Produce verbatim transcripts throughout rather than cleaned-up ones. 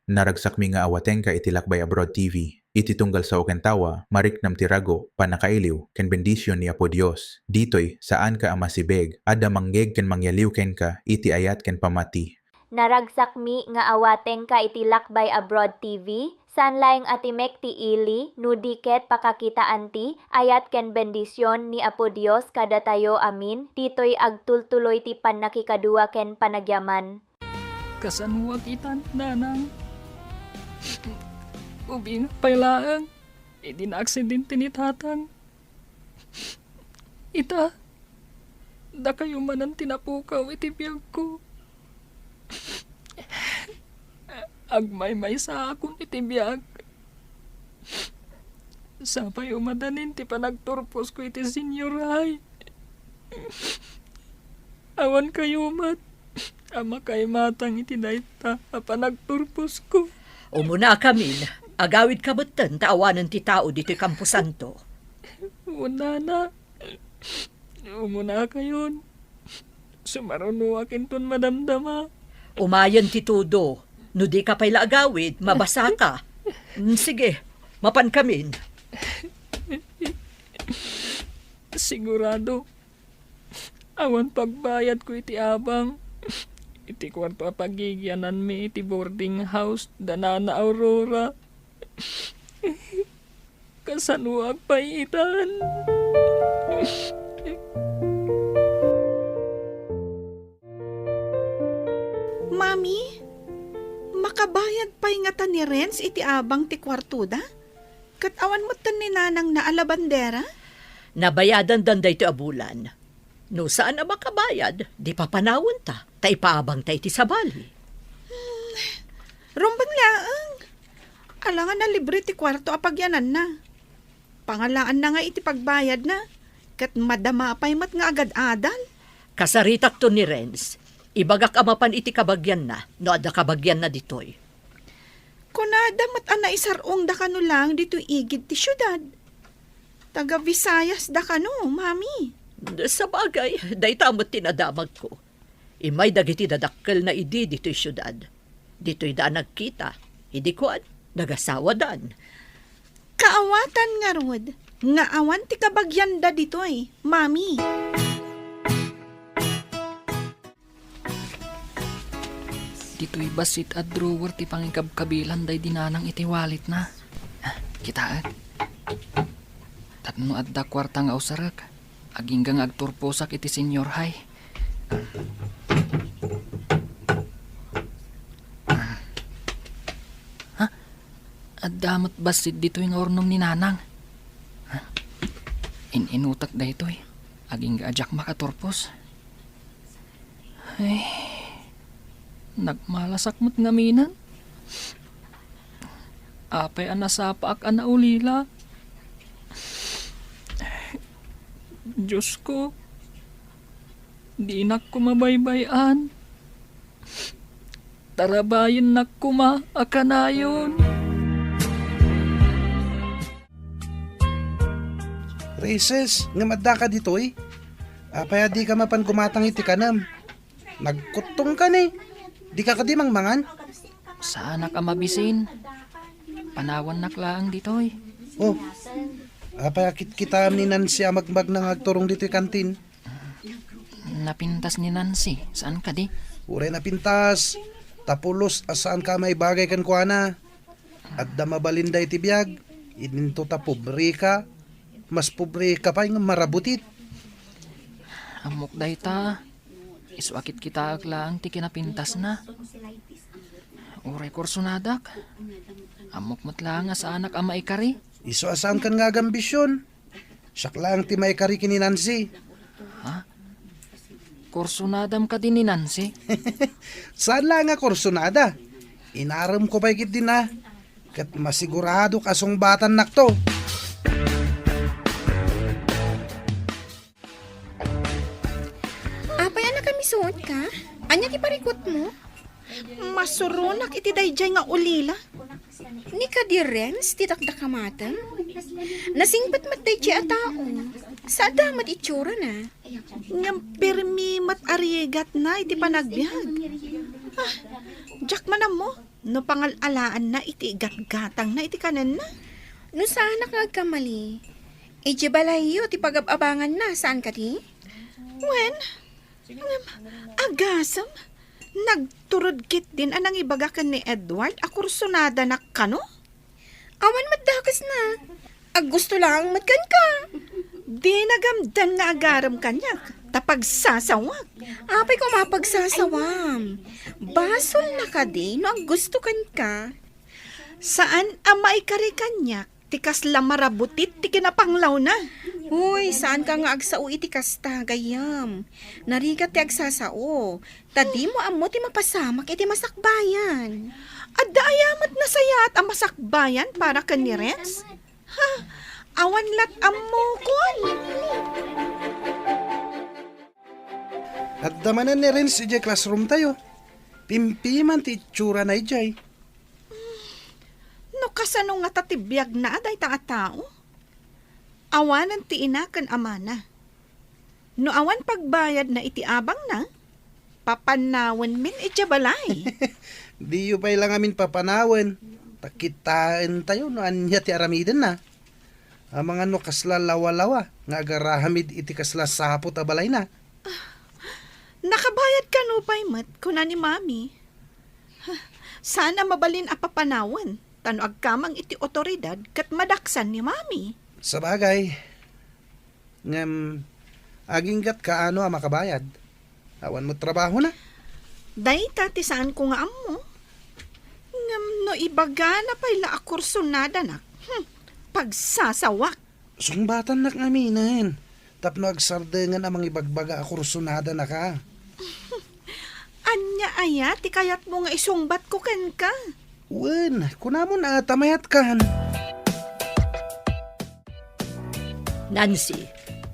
Naragsakmi nga awatenka iti Lakbay Abroad T V. Iti tunggal sao ken tawa, mariknam ti rago, pannakailiw, ken bendision ni Apo Dios. Ditoy, saanka a masibeg, adda mangngeeg ken mangyaliw kenka iti ayat ken pammati. Naragsakmi nga awatenka iti Lakbay Abroad T V, saan laeng a timek ti ili, no di ket pakakitaan ti ayat ken bendision ni Apo Dios kadatayo amin, ditoy agtultuloy ti pannakikadua ken panagyaman. Kasanoak itan, nanang? Ubing pay laeng, idi naaksidente ni tatang. Ita, dakayo manen ti napukaw iti biagko. Agmaymaysaakon iti biag. Sapay umadanin ti panagturposko iti senior high. Awan kayo met a makaimatang iti dayta a panagturposko. Umunakamin, agawidka metten ta awanen ti tao ditoy kamposanto. Unana, umunakayon. Sumarunoak inton madamdama. Umayen ti tudo. No dika pay la agawid, mabasaka. Mm, sige, mapankamin. Sigurado, awan pagbayadko iti abang iti kuarto a pagigiananmi iti boarding house da Nana Aurora. Kasanoak pay itan? Mami, makabayad pay ngata ni Renz iti abang ti kuartoda? Ket awan metten ni nanangna a labandera? Nabayadandan daytoy a bulan. No saan a makabayad, di papanawenta, ta ipaabangta iti sabali. Hmm, rumbeng laeng. Alangan a libre ti kuarto a pagyananna. Pangalaanna nga iti pagbayadna, ket madama pay met nga agad-adal. Kasaritakto ni Renz, ibagak a mapan iti kabagianna no adda kabagianna ditoy. Kunada met a naisar-ongda kano laeng ditoy igid ti siudad. Taga Visayas da kano, Mami. Sabagay, dayta met ti nadamagko. Immay dagiti dadakkelna idi ditoy siudad. Ditoyda a nagkita. Idi kuan, nagasawadan. Kaawatan ngarud nga awan ti kabagianda ditoy, Mami. Ditoy bassit a drawer ti pangikabkabilan daydi nanang iti walletna. Ah, kitaek. Tapno adda kuarta nga usarek, agingga nga agturposak iti senior high. Ha? Adda met bassit ditoy nga urnong ni nanang. Ha? In-inutak daytoy. Agingga a diak makaturpos. Ay, nagmalasak met ngaminen. Apay a nasapaak a naulila? Diosko, dinak koma baybay-an. Tarabayennak koma a kanayon. Raises, ngem addaka ditoy? Apay a dika mapan gumatang iti kanem? Nagkuttongka ni. Dika kadi mangmangan? Saanak a mabisin. Panawannak laeng ditoy. Oh, apay a kitkitaem ni Nancy a magmagna nga agturong ditoy kantin? Napintas ni Nancy, saan kadi? Uray napintas. Ta pulos a saanka a maibagay kenkuana. Adda mabalinda iti biag, idinto ta pobreka, mas pobreka pay nga marabutit. Ammok dayta, isu a kitkitaek laeng ti kinapintasna. Uray kursonadak, ammok met laeng a saanak a maikari. Isu a saankan nga agambision. Siak laeng ti maikari ken ni Nancy. Ha? Kursonadam kadi ni Nancy? Saan laeng a kursonada. Inaremko pay ketdin a. Ket masiguradok a sungbatannakto. Apay a nakamisuotka? Ania ti parikutmo? Masuronak iti daydiay nga ulila. Ni kadi Renz ti dakdakamatem? Nasingpet met daydiay a tao. Saanda met itsura na. Ngem permi met a rigatna iti panagbiag. Ah, diak man ammo. no pangal-alaanna iti igatgatangna iti kanenna. No saanak nga agkamali, idiay balayyo ti pagab-abanganna, saan kadi? Wen, ngem, agasem, nagturod ketdin a nangibaga ken ni Edward a kursonadanak kano? Awan met dakesna. Aggusto laeng met kenka. Di nagamdan nga agarem kaniak, ta pagsasawak. Apay ko mapagsasawam? Basolna kadi no aggusto kenka? Saan a maikari kaniak ti kasla marabutit ti kinapanglawna. Uy, saanka nga agsao iti kasta, gayyem. Narigat ti agsasao. Ta dimo ammo ti mapasamak iti masakbayan. Adda aya met nasayaat a masakbayan para ken ni Renz? Ha, awan lat ammokon. Adda manen ni Renz idiay classroom tayo. Pimpiman ti itsurana idiay. No kasano ngata ti biagna a dayta a tao? Awanen ti ina ken amana. No awan pagbayadna iti abangna, papanawenmin idiay balay. Diyo pay la ngamin papanawen, ta kitaentayo no ania ti aramidenna. Amangan no kasla lawalawa nga agaramid iti kasla saput a balayna. Nakabayad kano pay met, kuna ni Mami. Saan a mabalin a papanawen, ta no agkamang iti otoridad ket madaksan ni Mami. Sabagay, ngem aginggatka ano a makabayad? Awan met trabahona. Dayta ti saanko nga ammo. Ngem no ibagana pay la a kursonadanak, hmm, pagsasawak. Sungbatannak ngaminen tapno agsardengen a mangibagbaga a kursonadanaka. Ania aya ti kayatmo nga isungbatko kenka? Wen, kunamon a ta mayatkan. Nancy,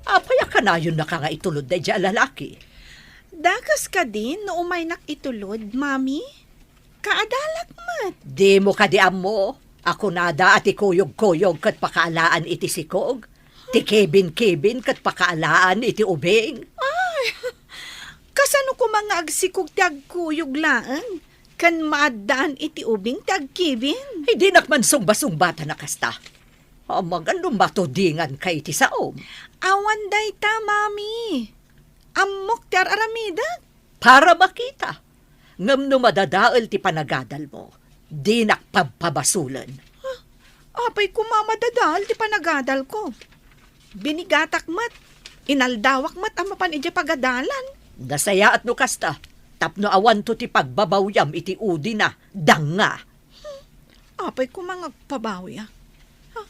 apay a kanayonnaka nga itulod daydiay a lalaki? Dakes kadi no umaynak itulod, Mami? Kaadalak met. Dimo kadi ammo a kunada a ti kuyogkuyog ket pakaalaan iti sikog, ti kibinkibin ket pakaalaan iti ubing? Ay, kasano koma nga agsikog ti agkuyog laeng ken maaddaan iti ubing ti agkibin? Ay, dinak man sungbasungbatan a kasta. Amangan no matudinganka iti saom. Awan dayta, Mami. Ammok ti ar-aramidek. Para makita. Ngem no madadael ti panagadalmo, dinak pabpabasolen. Ah, apay koma madadael ti panagadalko? Binigatak met, inaldawak met a mapan idiay pagadalan. Nasayaat no kasta, tapno awanto ti pagbabawyam iti udina, danga. Hmm, apay koma nga agpabawyak? Ha?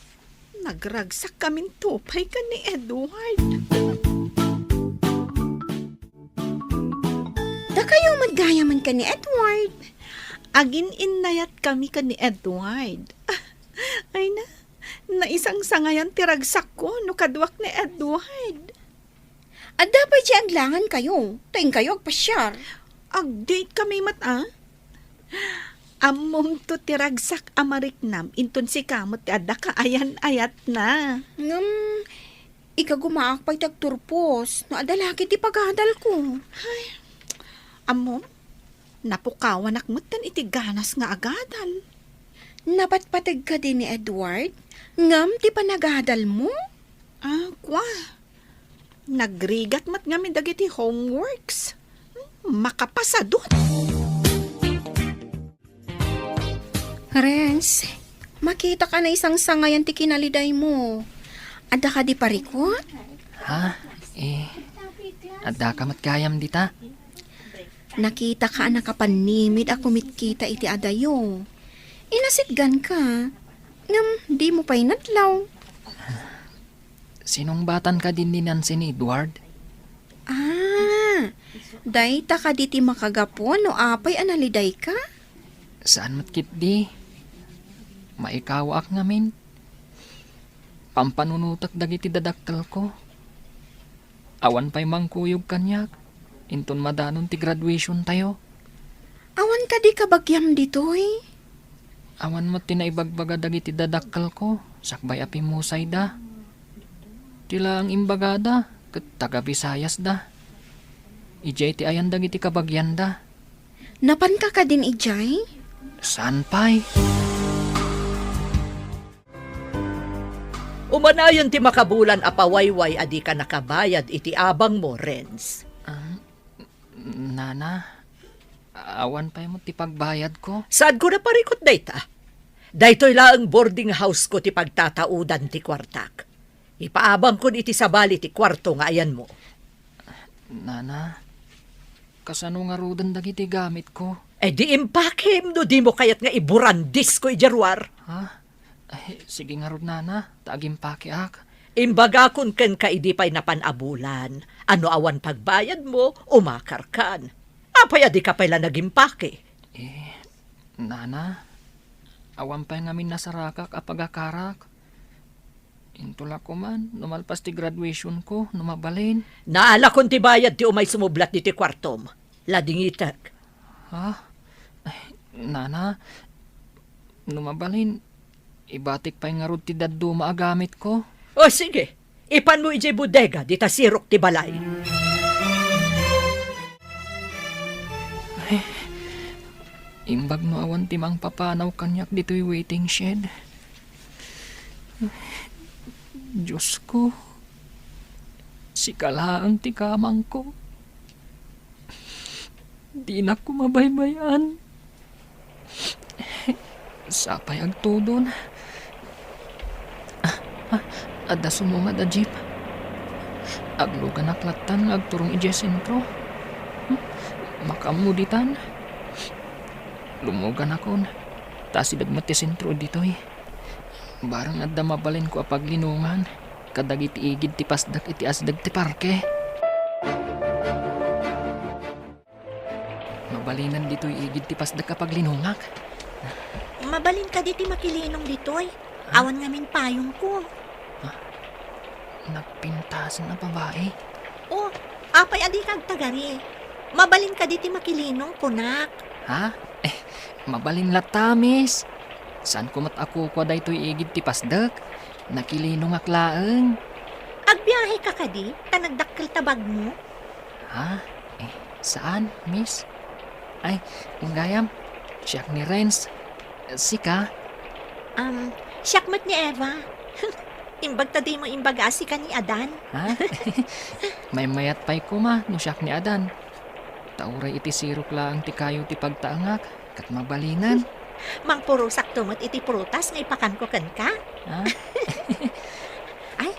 Nagragsak kaminto pay ken ni Edward. Dakayo met gayamen ken ni Edward. Agin-innayat kami ken ni Edward. Ay na, naisangsangayan ti ragsakko no kaduak ni Edward. Adda pay ti aglangankayo, ta inkayo agpasiar. Ag-date kami met, a? Ammomto ti ragsak a mariknam inton sika met ti adda kaayan-ayatna. Ngem, ikagumaak pay ti agturpos no adda laki ti pagadalko. Ay, ammom, napukawanak metten iti ganas nga agadal. Napatpateg kadi ni Edward ngem ti panagadalmo? Ah, kua. Nagrigat met ngamin dagiti homeworks. Makapasadut. Renz, makitak a naisangsangayan ti kinalidaymo. Adda kadi parikut? Ha? Eh, addaka met gayam dita? Nakitaka a nakapannimid a kumitkita iti adayo. Inasitganka, ngem dimo pay nadlaw. Sinungbatan kadi ni Nancy ni Edward? Ah, dayta kadi ti makagapu no apay a nalidayka? Saan met ketdi. Maikawaak ngamin. Pampanunotek dagiti dadakkelko. Awan pay mangkuyog kaniak inton madanon ti graduation tayo. Awan kadi kabagiam ditoy? Awan met ti naibagbaga dagiti dadakkelko sakbay a pimmusayda. Ti laeng imbagada ket taga-Bisayasda. Idiay ti ayan dagiti kabagianda. Napanka kadin idiay? Saan pay? Umanayon ti makabulan a pawayway a dika nakabayad iti abangmo, Renz. Ah, Nana, awan pay met ti pagbayadko. Saanko naparikut dayta? Daytoy laeng boarding house ko ti pagtataudan ti kuartak. Ipaabangkon iti sabali ti kuarto nga ayanmo. Nana, kasano ngaruden dagiti gamitko? Eh, di impakem no dimo kayat nga iburandisko idiay ruar. Ha? Ay, sige ngarud, Nana, ta agimpakeak. Imbagakon kenka idi pay napan a bulan, a no awan pagbayadmo, umakarkan. Apay a dika pay la nagimpake? Eh, Nana, awan pay ngamin nasarakak a pagakarak. Intola koman, no malpas ti graduationko, no mabalin. Naalakon ti bayad ti umay sumublat ditoy kuartom. Ladingitek. Ha? Ay, Nana, no mabalin, ibatik pay ngarud ti dadduma a gamitko. O, sige. Ipanmo idiay bodega, dita sirok ti balay. Ay, imbag no awan ti mangpapanaw kaniak ditoy waiting shed. Diosko, sika laeng ti kamangko. Dinakon mabaybay-an. Sapay agtudon. Ah, ah, adda sumungad a jeep. Agluganak lattan nga agturong idiay sentro. Hmm? Makaammo ditan. Lumuganakon. Ta asideg met ti sentro ditoy. Barang adda mabalinko a paglinongan kadagiti igid ti pasdek iti asideg ti parke. Mabalinen ditoy igid ti pasdek a paglinongak. Mabalin kadi ti makilinong ditoy? Ha? Awan ngamin payongko. Ha? Nagpintasen a babai? O, apay a dika agtagari? Mabalin kadi ti makilinong, kunak. Ha? Eh, mabalin latta, miss. Saanko met a kukua daytoy igid ti pasdek. Nakilinongak laeng. Agbiaheka kadi ta nagdakkel ta bagmo? Ha? Eh, saan, miss? Ay, gayam, siak ni Renz. Sika? Um, siak met ni Eva. Imbag ta dimo imbaga a sika ni Adan. Ha? Maymayat pay koma no siak ni Adan. Ta uray iti sirok laeng ti kayo ti pagtaengak, ket mabalinen. Mangpurosakto met iti prutas nga ipakanko kenka. Ha? Ay,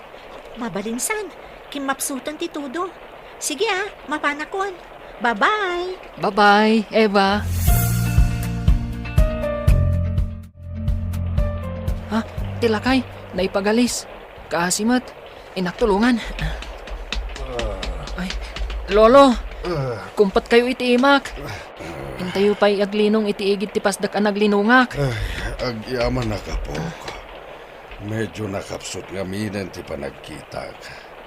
mabalinsan. Kimmapsuten ti tudo. Sige a, mapanakon. Bye-bye. Bye-bye, Eva. Ha? Ti lakay, naipagalis. Kaasi met. Innak tulongan. Ay, Lolo, kumpatkayo iti imak. Intayo pay aglinong iti igid ti pasdek a naglinongak. Ay, agyamanak, apok. Medyo nakapsut ngaminen ti panagkitak.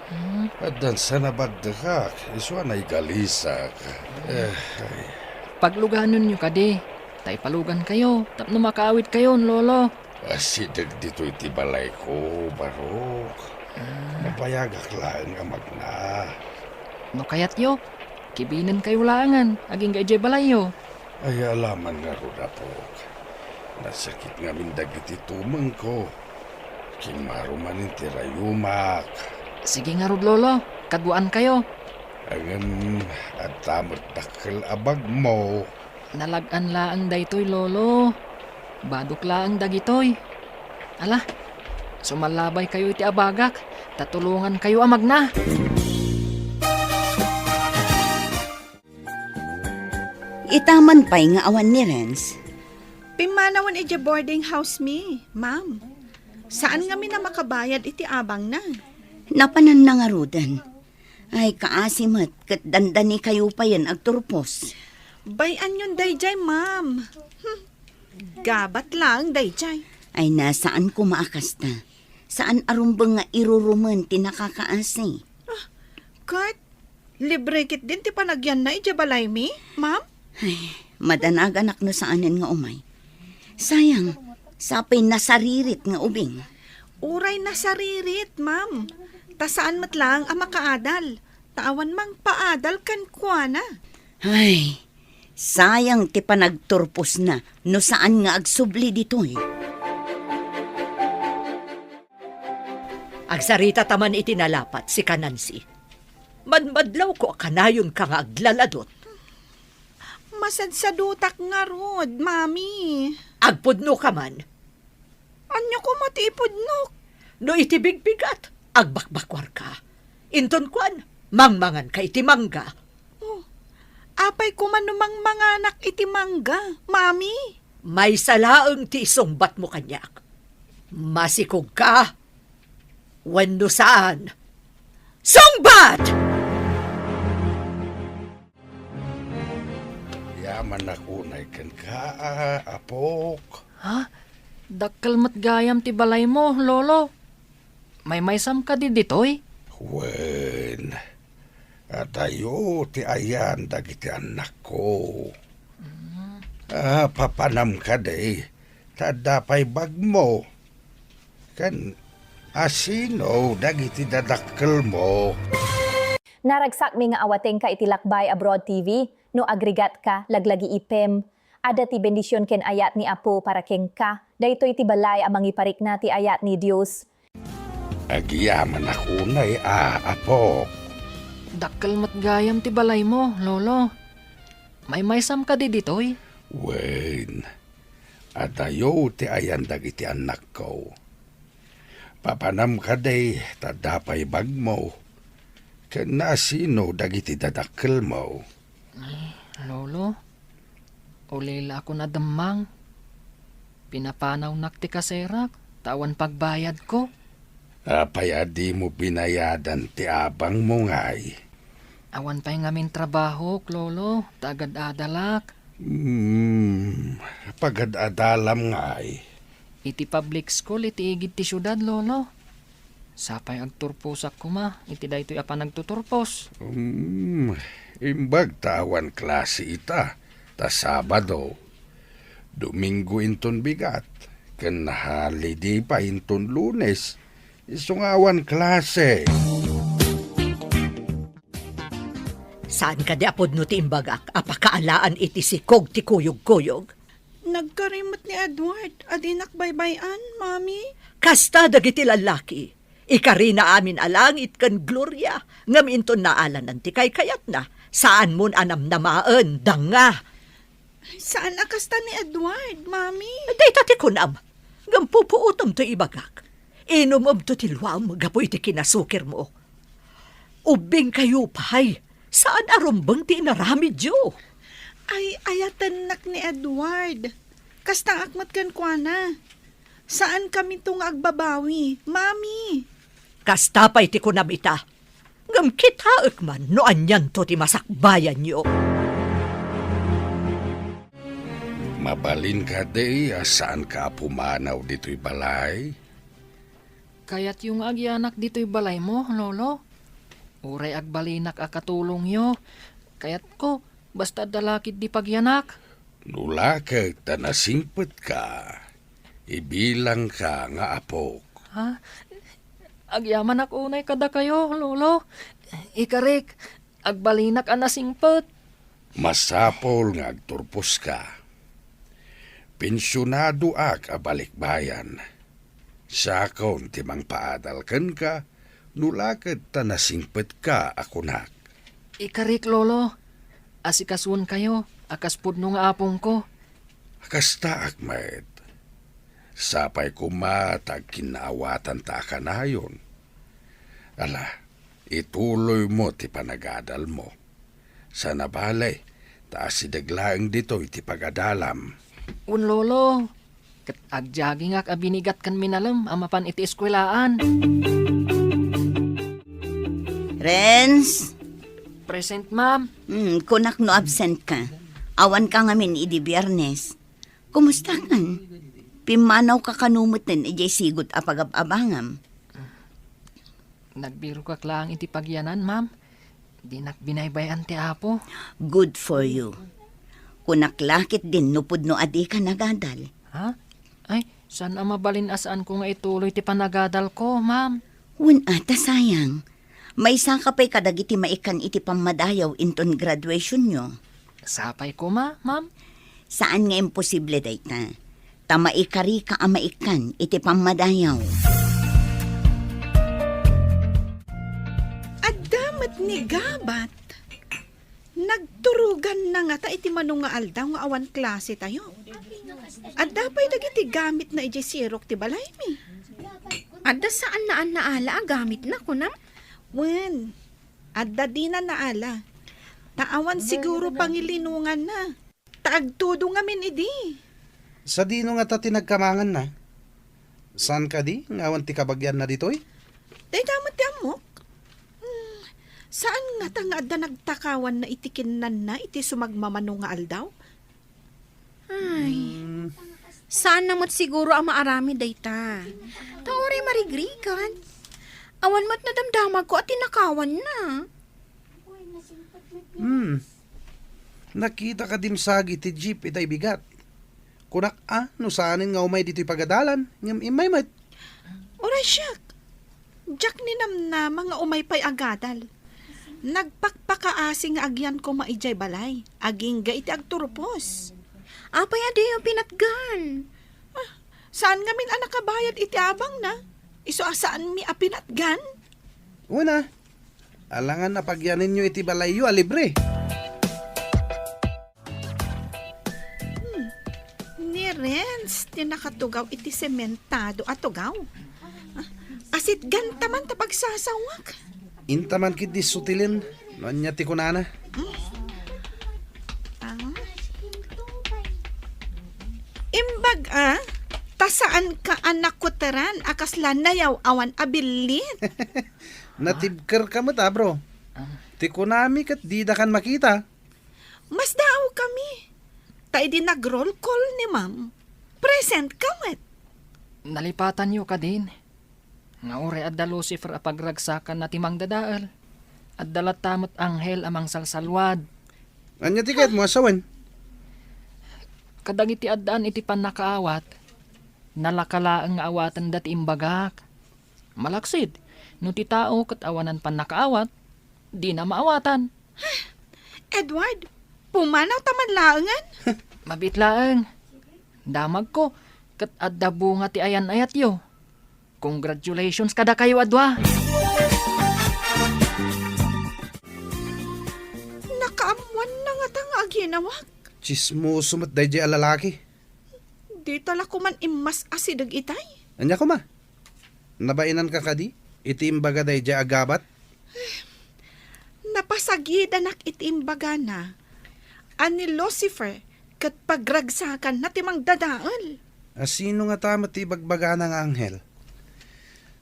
Hmm? Addan sa nabaddekak, isu a naigalisak. Eh, ay. Pagluganenyo kadi, ta ipalugankayo tapno makaawidkayon, Lolo. Asideg ditoy ti balayko, Barok. Ah. Mabayagak laeng a magna. No kayatyo, kibinenkayo laengen agingga idiay balayyo. Ay, alaman ngarud, apok. Nasakit ngamin dagiti tumengko. Kimmaro manen ti rayumak. Sige ngarud, Lolo. Kaduaankayo. Ngem adda met dakkel a bagmo. Nalag-an laeng daytoy, Lolo. Badok laeng dagitoy. Ala, sumallabaykayo iti abagak, ta tulongankayo a magna. Ita man pay nga awan ni Renz. Pimmanawen idiay boarding house mi, ma'am. Saan ngamin a makabayad iti abangna. Napananna ngaruden. Ay, kaasi met, ket dandanikayo payen agturpos. Bay-anyon daydiay, ma'am. Hmm. Gabat laeng daydiay. Ay, na, saan koma a kasta. Saan a rumbeng nga irurumen ti nakakaasi. Ah, ket, libre ketdin ti panagyanna idiay balaymi, ma'am? Ay, madanaganak no saanen nga umay. Sayang, sapay nasaririt nga ubing. Uray nasaririt, ma'am. Ta saan met laeng a makaadal. Ta awan mangpaadal kenkuana. Ay, Sayang ti panagturposna no saan nga agsubli ditoy. Agsarita ta man iti nalapat, sika, Nancy. Madmadlawko a kanayonka nga aglaladot. Masadsadutak ngarud, Mami. Agpudno ka man. Ania koma ti ipudnok? No iti bigbigat, agbakbakuarka. Inton kuan, mangmanganka iti mangga. Oh, apay koma no mangmanganak iti mangga, Mami? Maysa laeng ti isungbatmo kaniak. Masikogka wenno saan? Sungbat! Agyamanak unay kenka, a, apok. Ha? Dakkel met gayam ti balaymo, Lolo. Maymaysam kadi ditoy? Wen, adayo ti ayan dagiti annakko. Mm. Ah, papanam kadi, ta adda pay bagmo. Ken asino dagiti dadakkelmo? Naragsakmi nga awatengka iti Lakbay Abroad T V. No agrigatka, laglagiipem. Adda ti bendision ken ayat ni Apo para kenka. Daytoy ti balay a mangiparikna ti ayat ni Dios. Agyamanak unay a, apok. Dakkel met gayam ti balaymo, Lolo. Maymaysam kadi ditoy? Wen, adayo ti ayan dagiti annakko. Papanam kadi, ta adda pay bagmo. Ken asino dagiti dadakkelmo? Ay, Lolo, ulilaakon a demmang. Pinapanawnak ti kaserak, ta awan pagbayadko. Apay a dimo binayadan ti abangmo ngay? Awan pay ngamin trabahok, Lolo, ta agad-adalak. Hmm, pagad-adalam ngay? Iti public school iti igid ti siudad, Lolo. Sapay agturposak koma iti daytoy a panagtuturpos. Hmm, imbag ta awan klase ita, ta Sabado. Domingo inton bigat, ken holiday pay inton Lunes, isu nga awan klase. Saan kadi a pudno ti imbagak a pakaalaan iti sikog ti kuyogkuyog? Nagkari met ni Edward a dinak baybay-an, Mami. Kasta dagiti lallaki. Ikarina amin a langit ken gloria, ngem inton naalanan ti kaykayatna, saanmon a namnamaen, danga. Saan a kasta ni Edward, Mami. Dayta ti kunam. Ngem pupuotem toy ibagak. Inumemto ti luam gapu iti kinasukirmo. Ubbingkayo pay. Saan a rumbeng ti inaramidyo. Ay, ayatennak ni Edward. Kastaak met kenkuana. Saankamito nga agbabawi, Mami. Kasta pay ti kunam ita. Ngem kitaek man no anianto ti masakbayanyo. Mabalin kadi a saanka a pumanaw ditoy balay? Kayatyo nga agyanak ditoy balaymo, Lolo? Uray agbalinak a katulongyo, kayatko, basta adda la ketdi pagyanak. No la ket ta nasingpetka, ibilangka nga apok. Ha? Agyamanak unay kadakayo, Lolo. Ikarik, agbalinak a nasingpet. Masapul nga agturposka. Pensionadoak a balikbayan. Siakon ti mangpaadal kenka, no la ket ta nasingpetka a kunak. Ikarik, Lolo, asikasuenkayo a kas pudno nga apongko. Kastaak met. Sapay koma ta agkinnaawatanta a kanayon. Ala, ituloymo ti panagadalmo. Saan a bale, ta asideg laeng ditoy ti pagadalam. Wen, Lolo, ket agjagingak a binigat ken minalem a mapan iti eskuelaan. Renz? Present, ma'am. Hmm, kunak no absent ka. Awan ka ngamin idi Biyernes. Kumusta kan? Pimmanaw ka kano metten idiay sigud a pagab-abangam? Nagbirokak laeng iti pagyanan, ma'am. Dinak binaybay-an ti Apo. Good for you. Kunak la ketdin no pudno a dika nagadal. Ha? Ay, saan a mabalin a saanko nga ituloy ti panagadalko, ma'am. Wen a, ta sayang. Maysaka pay kadagiti maikkan iti pammadayaw inton graduationyo. Sapay koma, ma'am. Saan nga imposible dayta. Ta maikarika a maikkan iti pammadayaw. Adda met ni Gabat. Nagturoganna ngata iti mano nga aldaw nga awan klasetayo. Adda pay dagiti gamitna idiay sirok ti balaymi. Adda saan a naala a gamitna, kunam? Wen, adda dina naala. Ta awan siguro pangilinonganna. Ta agtudong ngamin idi. Sadino ngata ti nagkamanganna? Saan kadi nga awan ti kabagianna ditoy? Dayta met ti ammok. Hmm, saan ngata nga adda nagtakawanna iti kinnanna iti sumagmamano nga aldaw? Ay, hmm. Saanna met siguro a maaramid dayta. Ta uray marigrigat. Awan met nadamdamagko a tinakawanna. Hmm. Nakita kadim sagi ti jeep ita ibigat. Kunak a, no saanen nga umay ditoy pagadalan, ngem immay met. Uray siak. Diak ninamnama nga umay pay agadal. Nagpakpakaasi nga agyan koma idiay balay, agingga iti agturpos. Apay a diyo pinatgan? Ah, saan ngamin a nakabayad iti abangna? Isu a saanmi a pinatgan? Una, alangan a pagyanenyo iti balayyo a libre. Hmm. Ni Renz ti nakatugaw iti sementado a tugaw. Ah, asitgan ta man ta pagsasawak. Inta man ketdi sutilen no ania ti kunana. Hmm. Ah. Imbag a, ta saanka a nakuteran a kasla nayaw-awan a billit. Natibkerka met, a, bro. Ti kunami ket didakan makita. Masdaawkami. Ta idi nag-roll call ni Ma'am, present ka met. Nalipatanyo kadin nga uray adda Lucifer a pagragsakanna ti mangdadael. Adda latta met anghel a mangsalsalwad. Ania ti kayatmo a sawen? Kadagiti addaan iti pannakaawat, nalaka laeng nga awatenda ti imbagak. Malaksid, no ti tao ket awanan pannakaawat, dina maawatan. Edward, pumanaw ta man laengen? Mabiit laeng. Damagko, ket adda bunga ti ayan-ayatyo. Congratulations kadakayo a dua. Nakaammoanna ngata nga aginawak. Tsismoso met daydiay a lalaki. Dita la koman immas-asideg itay. Ania koma? Nabainanka kadi iti imbaga daydiay a Gabat? Napasagidanak iti imbagana a ni Lucifer ket pagragsakanna ti mangdadael. A sino ngata met ti ibagbagana nga anghel?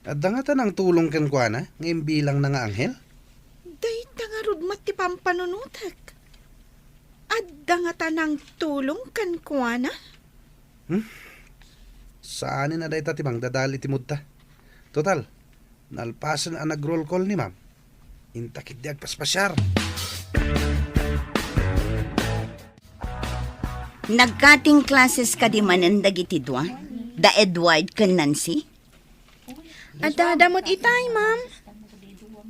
Adda ngata nangtulong kenkuana nga imbilangna nga anghel? Dayta ngarud met ti pampanunotek. Adda ngata nangtulong kenkuana? Hmm? Saanen a dayta ti mangdadael iti moodta. Total, nalpasen a nag-roll call ni Ma'am. Inta ketdi agpaspasiar. Nag-cutting classes kadi manen dagiti dua, da Edward ken Nancy? Adda met itay, ma'am.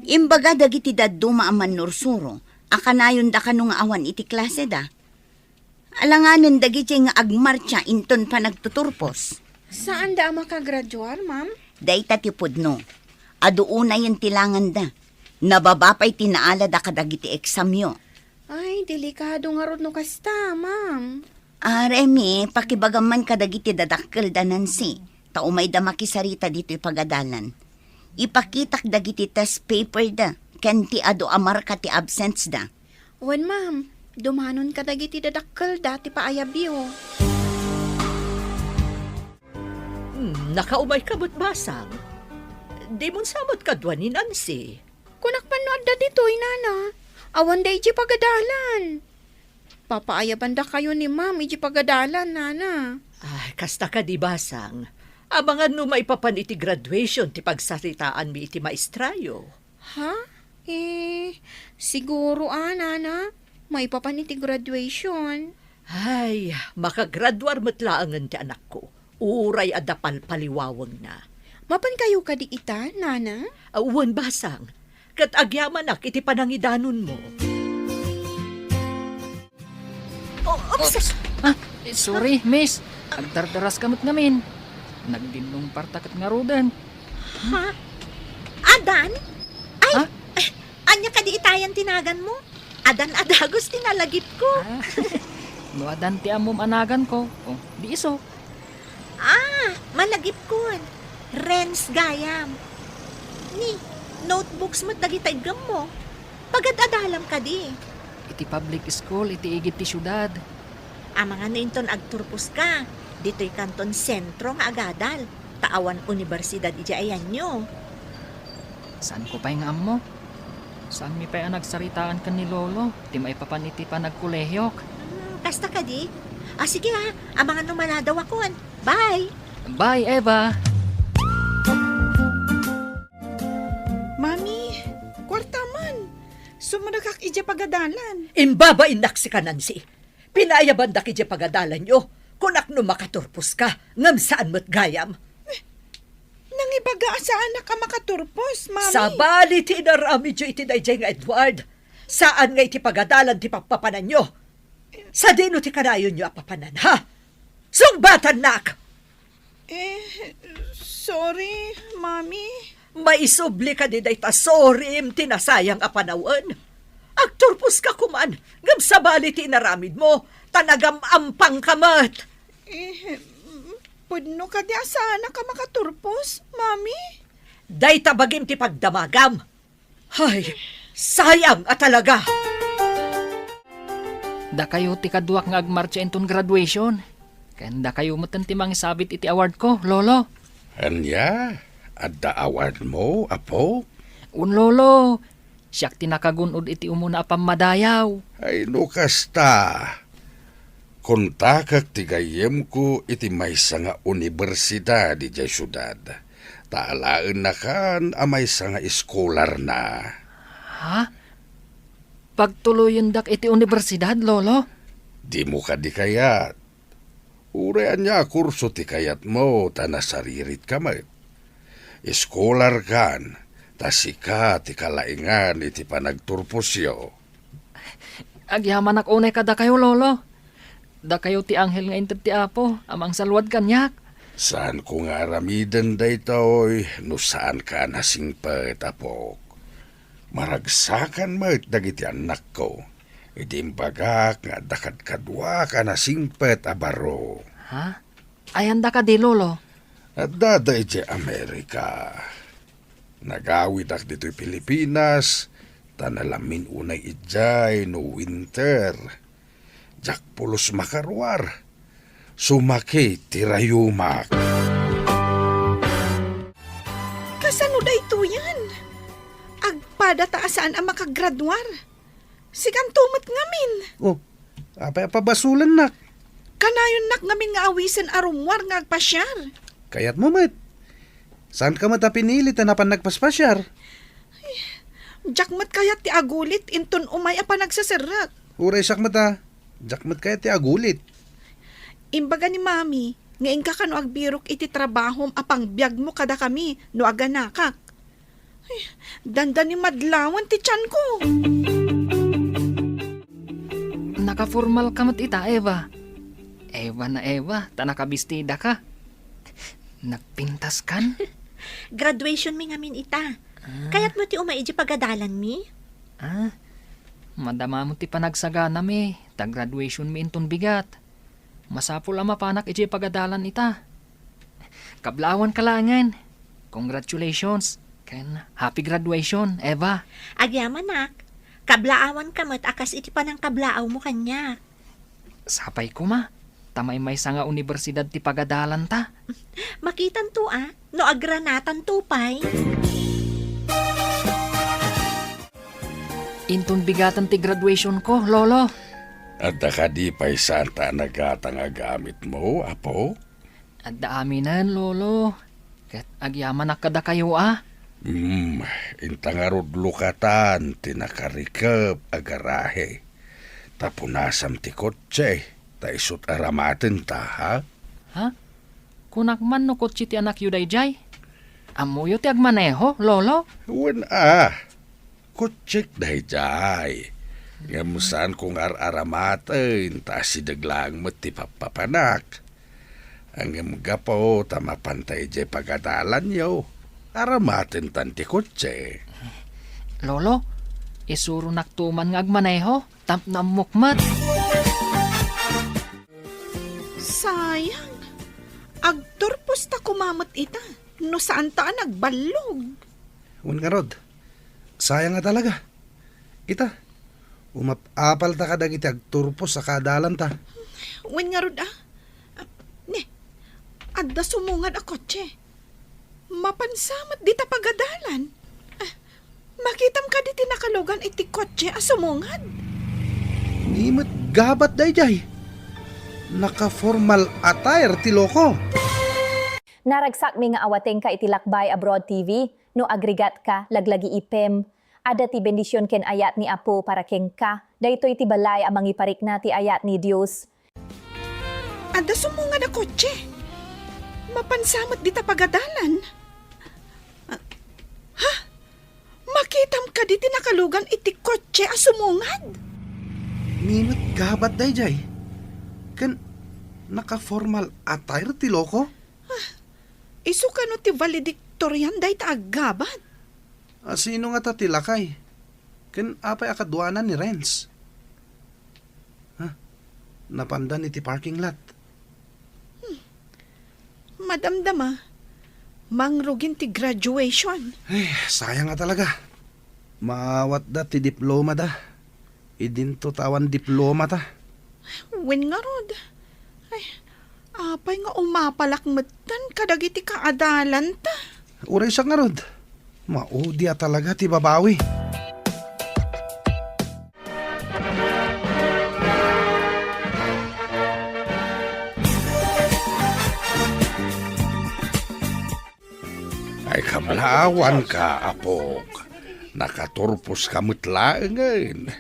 Imbaga dagiti dadduma a mannursuro a kanayonda kano nga awan iti klaseda. Alanganen dagiti nga agmartsa inton panagtuturpos. Saanda a makagraduar, ma'am? Dayta ti pudno. Adu unayen ti langanda. Nababa pay ti naalada kadagiti eksamyo. Ay, delikado ngarud no kasta, ma'am. Ah, Remy, pakibagam man kadagiti dadakkelda, Nancy. Ta umayda makisarita ditoy pagadalan. Ipakitak dagiti test paperda ken ti adu a marka ti absentsda. Wen, ma'am. Dumanon kadagiti dadakkelda ti paayabyo. Hmm, nakaumayka met, Basang. Dimon sa met kadua ni Nancy. Kunak man no adda ditoy, nana. Awanda idiay pagadalan. Papaayabandakayo ni ma'am idiay pagadalan, nana. Ay, kasta kadi, Basang. Amangan no maipapan iti graduation ti pagsaritaanmi iti maestrayo. Ha? Eh, siguro a, nana. Maipapan iti graduation. Ay, makagraduar met laengen ti anakko. Uray adda palpaliwawengna. Mapankayo kadi ita, nana? Awan, Basang. Ket agyamanak iti panangidanonmo. Oops. Ah, sorry, miss. Agdardaraska met ngamin. Nagdinnungparta ket ngaruden. Ha? Adan? Ay, Ha? Ania kadi itayan ti naganmo? Adan a dagus ti nalagipko. Ah, no adan ti ammom a naganko, oh, di isu. Ah, malagipkon. Renz gayam. Ni, notebooks met dagita iggemmo. Pagad-adalam kadi. Iti public school, iti igid ti siudad. Amangan no inton agturposka, ditoy kanton sentro nga agadal, ta awan universidad idiay ayanyo. Saanko pay nga ammo? Saanmi pay a nagsaritaan ken ni Lolo ti maipapan iti panagkolehiok. Hmm, kasta kadi? Ah, sige ha, amangan no maladawakon. Bye! Bye, Eva! Mami, kuarta man. Sumrekak idiay pagadalan. Imbabainnak sika, Nancy. Pinaayabandak idiay pagadalanyo. Kunak no makaturposka, ngem saan met gayam. Nangibaga a saanak a makaturpos, Mami. Sabali ti inaramidyo iti daydiay nga Edward. Saan nga iti pagadalan ti pappapananyo. Sadino ti kanayonyo a papanan, ha? Sungbatannak! Eh, sorry, Mami. Maisubli kadi dayta sorry ti nasayang a panawen. Agturposka koman, ngem sabali ti inaramidmo, ta nagam-ampangka met. Eh, pudno kadi a saanak a makaturpos, Mami? Dayta bagim ti pagdamagam. Hay, sayang a talaga! Dakayo ti kaduak nga agmartsa inton graduation. Ken dakayo metten ti mangisabit iti awardko, Lolo. Ania? Adda awardmo, apo? Wen, Lolo. Siak ti nakagun-od iti umuna a pammadayaw. Ay, no kasta, kontakek ti gayyemko iti maysa nga universidad idiay siudad. Ta alaennakan a maysa nga eskolarna. Ha? Pagtuloyendak iti universidad, Lolo? Dimo kadi kayat? Uray ania a kurso ti kayatmo ta nasariritka met. Eskolarkan, ta sika ti kalaingan iti panagturposyo. Agyamanak unay kadakayo, Lolo. Dakayo ti anghel nga inted ti Apo a mangsalluad kaniak. Saanko nga aramiden daytoy no saanka a nasingpet, apok. Maragsakan met dagiti annakko. Idi imbagak nga adda kadkaduak a nasingpet a baro. Ha? Ayanda kadi, Lolo? Addada idiay Amerika. Nagawidak ditoy Pilipinas, ta nalamin unay idiay no winter. Diak pulos makaruar. Sumakit ti rayumak. Kasano daytoyen? Agpadata a saan a makagraduar. Sikanto met ngamin. Oh, apay a pabasolennak? Kanayonnak ngamin nga awisen a rummuar nga agpasiar. Kayatmo met. Saanka met a pinili ta napan nagpaspasiar. Diak met kayat ti agulit inton umay a panagseserrek. Uray siak met a, diak met kayat ti agulit. Imbaga ni Mami nga inka kano agbirok iti trabahom a pangbiagmo kadakami no aganakak. Ay, dandani madlawan ti tianko. Nakaformalka met ita, Eva. Eva na Eva, ta nakabistidaka. Nagpintaskan? Graduationmi ngamin ita. Ah. Kayatmo ti umay idiay pagadalanmi? Ah, madamam ti panagsaganami, ta graduationmi inton bigat. Masapul a mapanak idiay pagadalan ita. Kablaawanka laengen. Congratulations, ken happy graduation, Eva. Agyamanak, kablaawanka met a kas iti panangkablaawmo kaniak. Sapay koma, ta maymaysa nga universidad ti pagadalanta. Makitanto a, no agranatanto pay. Inton bigaten ti graduationko, Lolo. Adda kadi pay saanta a nagatang a gamitmo, apo? Adda aminen, Lolo. Ket agyamanak kadakayo a. Hmm, inta ngarud lukatan ti nakarikep a garahe. Ta punasam ti kotse, ta isut' aramatenta, ha? Ha? Kunak man no kotse ti anakyo daydiay? Ammoyo ti agmaneho, Lolo? Wen a. Kotsek daydiay. Ngem saanko nga ar-aramaten ta asideg laeng met ti pappapanak. Ngem gapu ta mapanta idiay pagadalanyo, aramatentan ti kotse. Lolo, isuronakto man nga agmaneho tapno ammok met. Sayang. Agturposta koma met ita no saanta a nagballog. Wen ngarud, sayang a talaga. Ita, umap-apalta kadagiti agturpos a kaadalanta. Wen ngarud a? Ne, adda sumungad a kotse. Mapansa met dita pagadalan. Ah, makitam kadi ti nakalugan iti kotse a sumungad? Ni met gabat daydiay. Naka-formal attire ti loko. Naragsakmi nga awatengka iti Lakbay Abroad T V. No agrigat ka, laglagipem. Adda ti bendision ken ayat ni Apo para kenka. Daytoy ti balay a mangiparikna ti ayat ni Dios. Adda sumungad a kotse. Mapansa met dita pagadalan. Ah, ha? Makitam kadi ti nakalugan iti kotse a sumungad? Ni met gabat daydiay. Ken naka-formal attire ti loko? Ah, isu kano ti valedictorian dayta a gabat? A, sino ngata ti lakay? Ken apay a kaduanan ni Renz? Ha? Napandan iti parking lot. Hmm. Madamdama, mangrugin ti graduation. Ay, sayang a talaga. Maawatda ti diplomada. Idinto ta awan diplomata. Wen ngarud. Ay, apay nga umapalak metten kadagiti kaadalanta? Uray sa ngarud. Maudi a talaga ti babawi. Ay, kablaawanka, apok. Nakaturposka met laengen.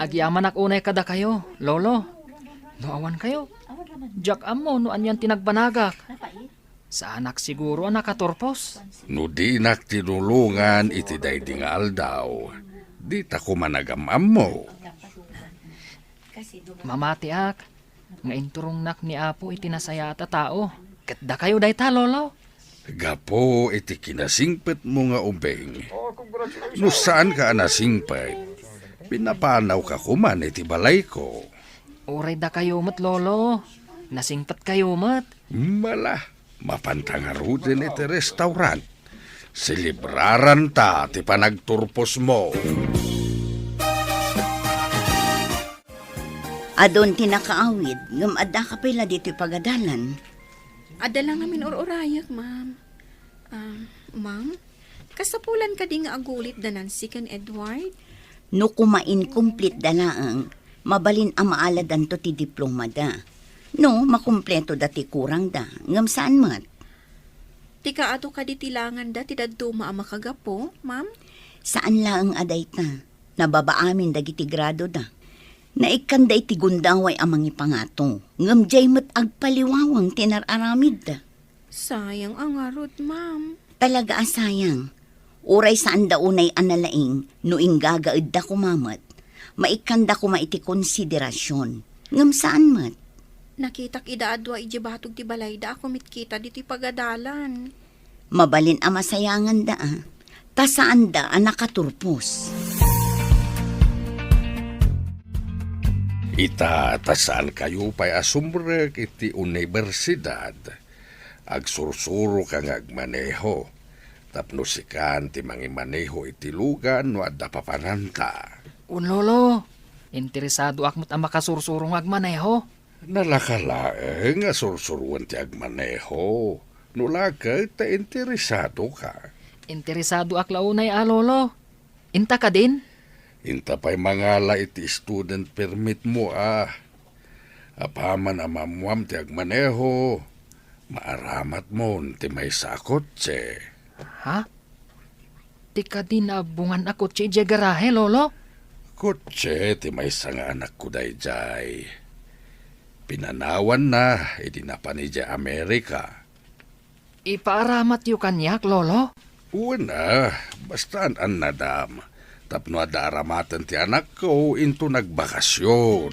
Agyamanak unay kadakayo, Lolo. No awankayo, diak ammo no anian ti nagbanagak. Saanak siguro a nakaturpos. No dinak tinulongan iti daydi nga aldaw, dita koma nagam-ammo. Mamatiak nga inturongnak ni Apo iti nasayaat a tao. Ket dakayo dayta, Lolo. Gapu iti kinasingpetmo nga ubing. No saanka a nasingpet, pinapanawka koman iti balayko. Uray dakayo met, Lolo. Nasingpetkayo met. Mala, mapanta ngaruden iti restaurant. Selebraranta ti panagturposmo. Adun ti nakaawid, ngem addaka pay la ditoy pagadalan? Adda la ngamin ur-urayek, ma'am. Ah, ma'am, kasapulan kadi nga agulit da Nancy ken Edward? No koma inkumplitda laeng, mabalin a maaladanto ti diplomada. No, makumpletoda ti kurangda, ngem saan met. Ti kaadu kadi ti langanda ti dadduma a makagapu, ma'am? Saan laeng a dayta. Nababa amin dagiti gradoda. Naikkanda iti gundaway a mangipangato, ngem diay met agpaliwawang ti nar-aramidda. Sayang a ngarud, ma'am. Talaga a sayang. Uray saanda unay a nalaing no inggagaedda koma met, maikkanda koma iti konsiderasion. Ngem saan met. Nakitak ida a dua idiay batog ti balayda a kumitkita ditoy pagadalan. Mabalin a masayanganda a, ta saanda a nakaturpos. Ita, ta saankayo pay a sumrek iti universidad, agsursuroka nga agmaneho, tapno sikan ti mangimaneho iti lugan no adda papananta. Un, Lolo, interesadoak met a makasursuro nga agmaneho. Nalaka laeng a sursuroen ti agmaneho. No la ket ta interesadoka. Interesadoak la unay a, Lolo. Inta kadin? Inta pay mangala iti student permit mo a. Apaman a maammuam ti agmaneho, maaramatmon ti maysa a kotse. Ha? Ti kadi naabungan a kotse idiay garahe, Lolo? Kotse ti maysa nga anakko daydiay. Pinanawanna idi napan idiay Amerika. Ipaaramatyo kaniak, Lolo? Wen a, basta an-annadam. tapno adda aramaten ti anakko inton agbakasyon.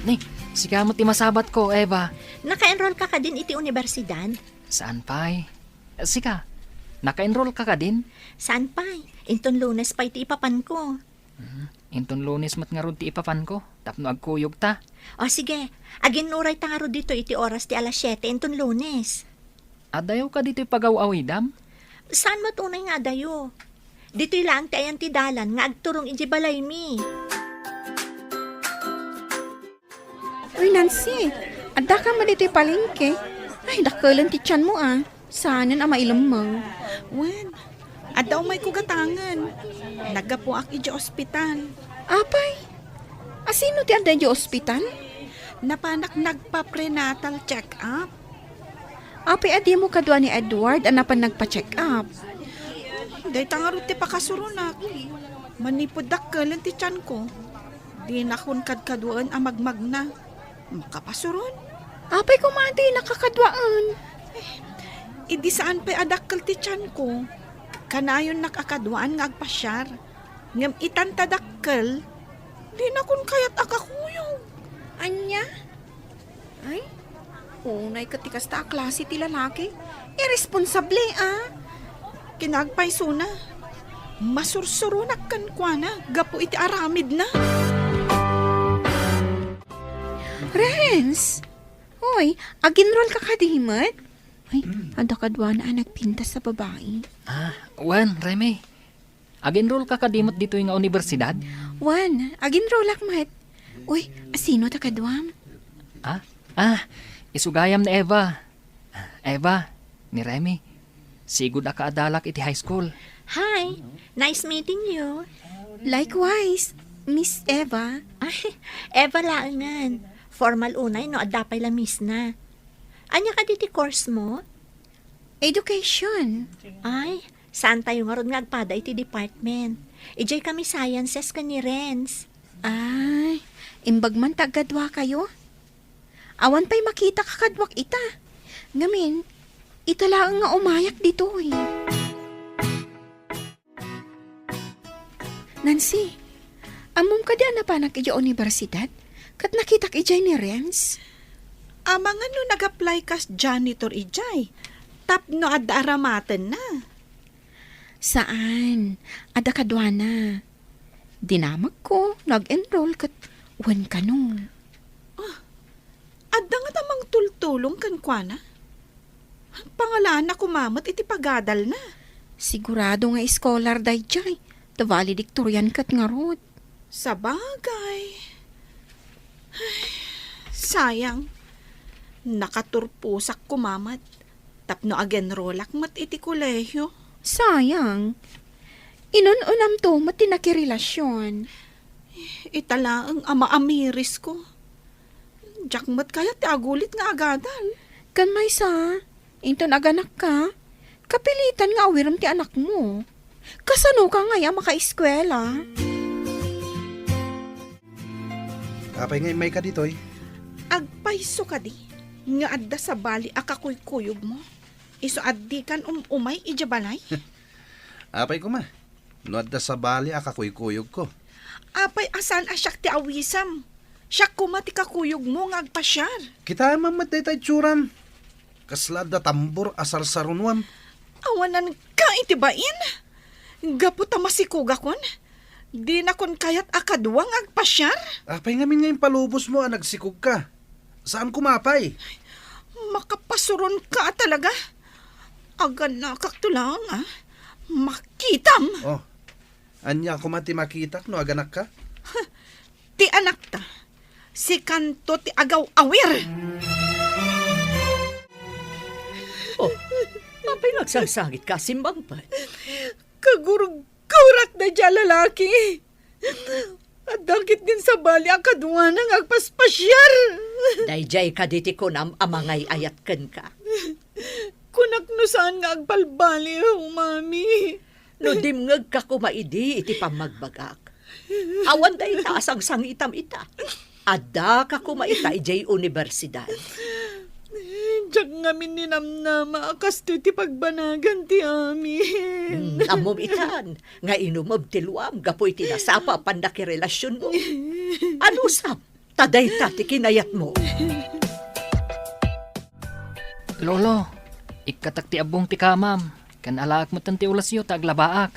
Ni, sika met ti masabatko, Eva. Naka-enroll ka kadin iti universidad? Saan pay? Sika, naka-enroll ka kadin? Saan pay? Inton Lunes pay ti ipapanko. Hmm, inton Lunes met ngarud ti ipapanko, tapno agkuyog ta. O sige, aginnuray ta ngarud ditoy iti oras ti alas siete inton Lunes. Adayo ka ditoy pagaw-awidam? Saan met unay nga adayo? Ditoy laeng ti ayan ti dalan nga agturong idiay balaymi. Uy, Nancy, adda ka met ditoy palengke? Ay, dakkelen ti tianmo, a. Saanen a mailemmeng. Wen, adda umayko gatangen. Naggapuak idiay ospital. Apay, asino ti adda idiay ospital? Napanak nagpa-prenatal check-up. Apay a dimo kadua ni Edward a napan nagpa-check-up? Dayta ngarud ti pakasuronak. Manipud dakkelen ti tianko, dinakon kadkaduaen a magmagna. Makapasuron? Apay koma a dinaka kaduaen? Idi saan pay a dakkel ti tianko, kanayonnak a kaduaan nga agpasiar. Ngem itan ta dakkel, dinakon kayat a kakuyog. Ania? Ay, unay ket ti kasta a klase ti lalaki. Irresponsable, a. Kinagpaysona, masursuronak kenkuana gapu iti aramidna. Renz! Hoy, ag-enroll ka kadi met? Ay, adda kaduana a nagpintas a babai. Ah, wen, Reme. Ag-enroll ka kadi met ditoy nga universidad? Wen, ag-enrollak met. Uy, asino ta kaduam? Ah? Ah, isu gayam ni Eva. Eva, ni Remy, sigud a kaadalak iti high school. Hi, nice meeting you. Likewise, Miss Eva. Ay, Eva laengen. Formal unay no adda pay la Miss na. Ania kadi ti course mo? Education. Ay, saan tayo ngarud nga agpada iti department? Idiay kami sciences ken ni Renz. Ay, imbag man ta agkadua kayo. Awan pay makita kakaduak ita. Ngamin, ita laeng nga umayak ditoy. Nancy, ammom kadi a napanak idiay universidad? Ket nakitak idiay ni Renz? Amangan no nag-apply kas janitor idiay, tapno adda aramatenna. Saan, adda kaduana. Dinamagko no ag-enroll ket wen kano. Ah, adda ngata mangtultulong kenkuana? Pangalanna koma met iti pagadalna. Sigurado nga scholar daydiay, ta valedictorian ket ngarud. Sabagay. Ay, sayang. Nakaturposak koma met. Tapno ag-enrollak met iti kolehio. Sayang. Inun-unamto met ti nakirelasion. Ita laeng a maamirisko. Diak met kayat ti agulit nga agadal. Ken maysa, inton aganakka, kapilitan nga awirem ti anakmo. Kasanoka ngay a makaeskuela? Apay nga immayka ditoy? Agpayso kadi nga adda sabali a kakuykuyogmo? Isu a dikan um-umay idiay balay? Apay koma, no adda sabali a kakuykuyogko. Apay a saan a siak ti awisem? Siak koma ti kakuyogmo nga agpasiar. Kitaem met dayta itsuram. Kasla adda tambor a sarsarunoam. Awananka iti bain? Gapu ta masikogakon, dinakon kayat a kadua nga agpasiar? Apay ngamin nga impalubosmo a nagsikogka? Saan koma pay? Makapasuronka a talaga. Aganakakto laeng, a. Makitam! Oh, ania koma ti makitak no aganakka? Ti anakta, sikanto ti agaw-awir! Oh, apay nga agsangsangitka a simmangpet? Kagurgurak daydiay a lalaki. Adda ketdin sabali a kaduana nga agpaspasiar. Daydiay kadi ti kunam a mangay-ayat kenka? Kunak no saan nga agbalbaliw, Mami. No dimngegka koma idi iti pammagbagak, awan dayta a sangsangitam ita. Addaka koma ita idiay universidad. Diak ngamin ni namnama a kastoy ti pagbanagan ti amin. Hmm, ammom itan, nga inumem ti luam gapu iti nasapa a pannakirelasionmo. Anusam, ta dayta ti kinayatmo. Lolo, ikkatak ti abbong ti kamam, ken alaek metten ti ulasyo ta aglabaak.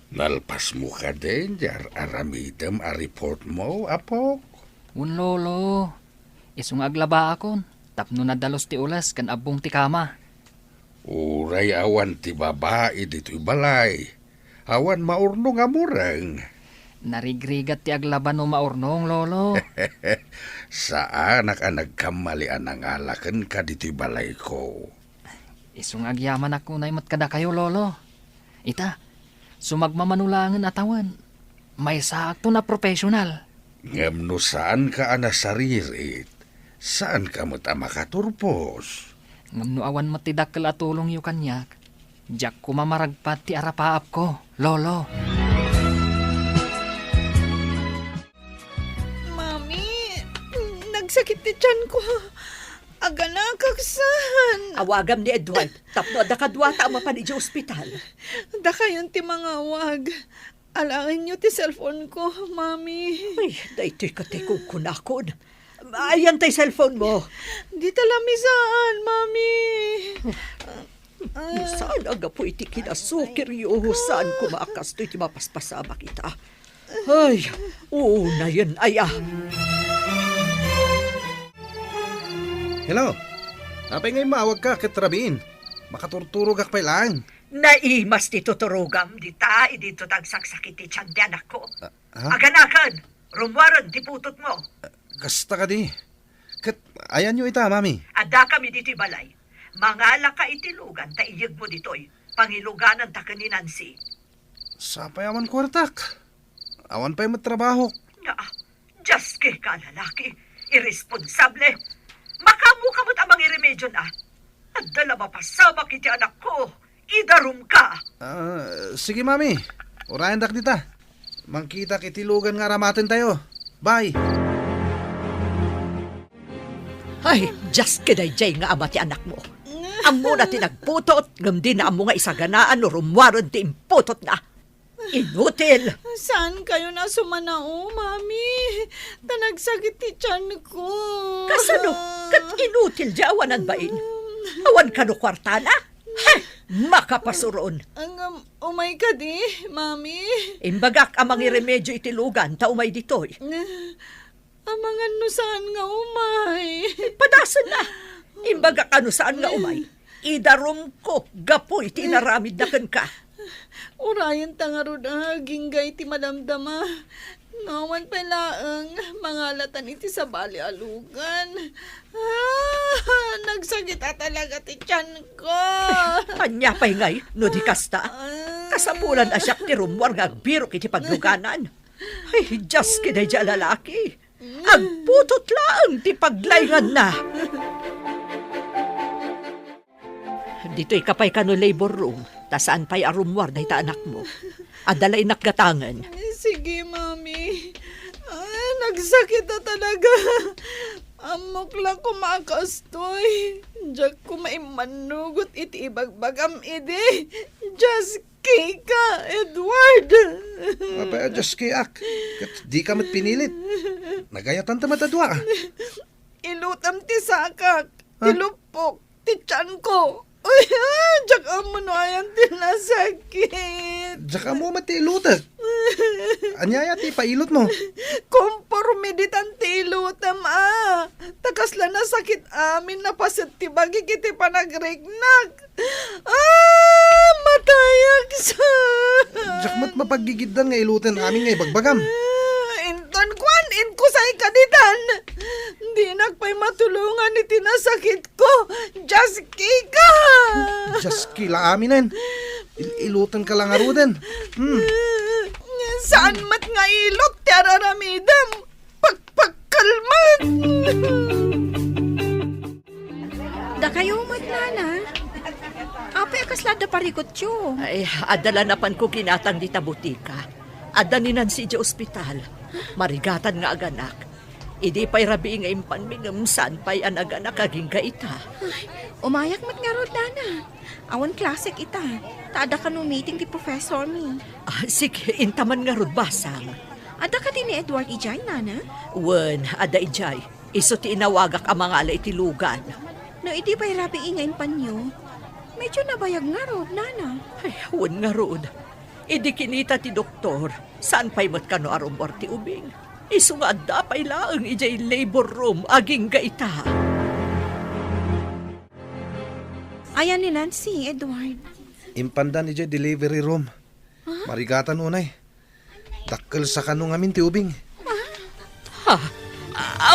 Nalpasmo kadin ti ar-aramidem a reportmo, apok? Wen, Lolo. Isu nga aglabaakon tapno nadalus ti ules ken abbong ti kama. Uray awan ti babai ditoy balay, awan maurnong a mureng. Narigrigat ti aglaba no maurnong, Lolo. Saanak a nagkammali a nangala kenka ditoy balayko. Isu nga agyamanak unay met kadakayo, Lolo. Ita, sumagmamano laengen a tawen, maysaakto a professional. Ngem no saanka a nasaririt, saanka met a makaturpos. Ngem no awan met ti dakkel a tulongyo kaniak, diak koma maragpat ti arapaapko, Lolo. Mami, nagsakit ti tianko. Aganakak saan. Awagam ni Edward tapno adda kaduata a mapan idiay ospital. Dakayon ti mangawag. Alaenyo ti cellphone ko, Mami. Ay, daytoy ket ti kunkunakon. Ayan tay cellphone mo? Dita lamisaan, Mami. No saan a gapu iti kinasukiryo, saan koma a kastoy ti mapaspasabak ita. Ay, unayen aya. Hello? Apay nga immawagka ket rabiin? Makaturturogak pay laeng. Naimas ti tuturogam dita idi ito tagsaksakit ti tian ti anakko. Ah, ha? Aganaken, rummuaren ti putotmo. Kasta kadi. Ket ayanyo ita, Mami? Addakami ditoy balay. Mangalaka iti lugan ta iyegmo ditoy. Pangilugananta ken ni Nancy. Sapay awan kuartak. Awan pay met trabahok. Nga, diaskeka a lalaki, irresponsable. Makaammoka met a mangiremediona. Adda la mapasabak iti anakko. Idarumka. Ah, sige, Mami. Urayendak dita. Mangkitak iti lugan nga aramatentayo. Bye. Ay, diaske daydiay nga ama ti anakmo. Ammona ti nagputot, ngem dina ammo nga isaganaan no rummuaren ti imputotna. Inutil! Saankayon a sumanao, Mami? Ta nagsakit ti tianko. Kasano? Ket inutil diay awanan bain? Awan kano kuartana? Hay! Makapasuron! Ngem, umay kadi, Mami? Imbagak a mangiremedio iti lugan ta umay ditoy. Amangan no saan nga umay. Padasenna. Imbagak a no saan nga umay. Idarumko gapu iti inaramidna kenka. Urayenta ngarud a agingga iti madamdama. No awan pay laeng mangalatan iti sabali a lugan. Ah, nagsakit a talaga ti tianko. Ania pay ngay no di kasta? Ah. Kasapulan a siak ti rummuar nga agbirok iti pagluganan. Ay, diaske daydiay a lalaki. Agputot laeng ti paglainganna. Ditoyka pay kano labor room, ta saan pay a rummuar dayta anakmo. Adda la innak gatangen. Sige, Mami. Ah, nagsakit a talaga. Ammok la koma a kastoy. Diak koma immannugot iti ibagbagam idi. Dios Kika, Edward! Apay a Dios Kiak? Ket dika met pinilit. Nagayatan ta met a dua. Ilutem ti sakak, ti Ha? Lupok, ti tianko. Uy, ah, diak ammo no ayan ti nasakit. Diak ammo met ti ilutek. Ania aya ti ipailotmo? Konporme ditan ti ilotem, ah. Ta kasla nasakit amin a paset ti bagik iti panagriknak. Ah, matayak sa. Diak met mapaggigiddan nga iloten amin nga ibagbagam. Ah, inton kuan, inkusay ka ditan. Dinak pay matulongan iti nasakitko. Dios Kika! Dios Kila aminen. Il-, iloten ka lang aruden. Hmm. Saan met nga ilot ti araramidem? Pakpakkalman! Dakayo met, nana. Apay a kasla adda parikutyo? Ay, adda la napanko ginatang dita botika. Adda ni Nancy idiay ospital. Marigatan nga aganak. Idi pay rabii nga impanmi ngem saan pay a naganak agingga ita. Ay, umayak met ngarud, nana. Awan klasek ita. Ta adda kano meeting ti professormi. Ah, sige, intaman ngarud, basang. Adda kadi ni Edward idiay, nana? Wen, adda idiay. Isu ti inawagak a mangala iti lugan. No idi pay rabii nga impanyo, medyo nabayag ngarud, nana. Ay, wen ngarud. Idi kinita ti doktor, saan pay met kano a rummuar ti ubing. Isu nga adda pay laeng idiay labor room agingga ita. Ayan ni Nancy, Edward. Impandan idiay delivery room. Ha? Marigatan unay. Dakkel sa kano ngamin ti ubing. Ha?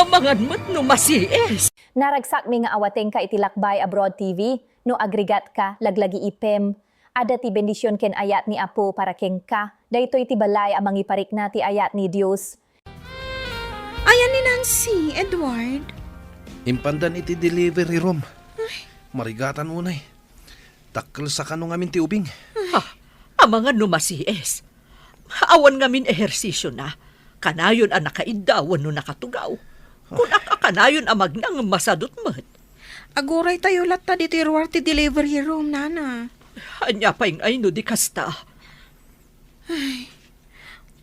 Amangan met no masies. Naragsakmi nga awatengka iti Lakbay Abroad T V. No agrigatka, laglagipem. Adda ti bendision ken ayat ni Apo para kenka. Daytoy ti balay a mangiparikna ti ayat ni Dios. Ayan ni Nancy, Edward. Impandan iti delivery room. Ay. Marigatan unay. Dakkel sa kano ngamin ti ubing. Ha? Amangan no masies. Awan ngamin ehersisiona. Kanayon a nakaidda wenno nakatugaw. Kunak a kanayon a magna ngem masadut met. Aguraytayo latta ditoy ruar ti delivery room, nana. Ania pay ngay no di kasta? Ay,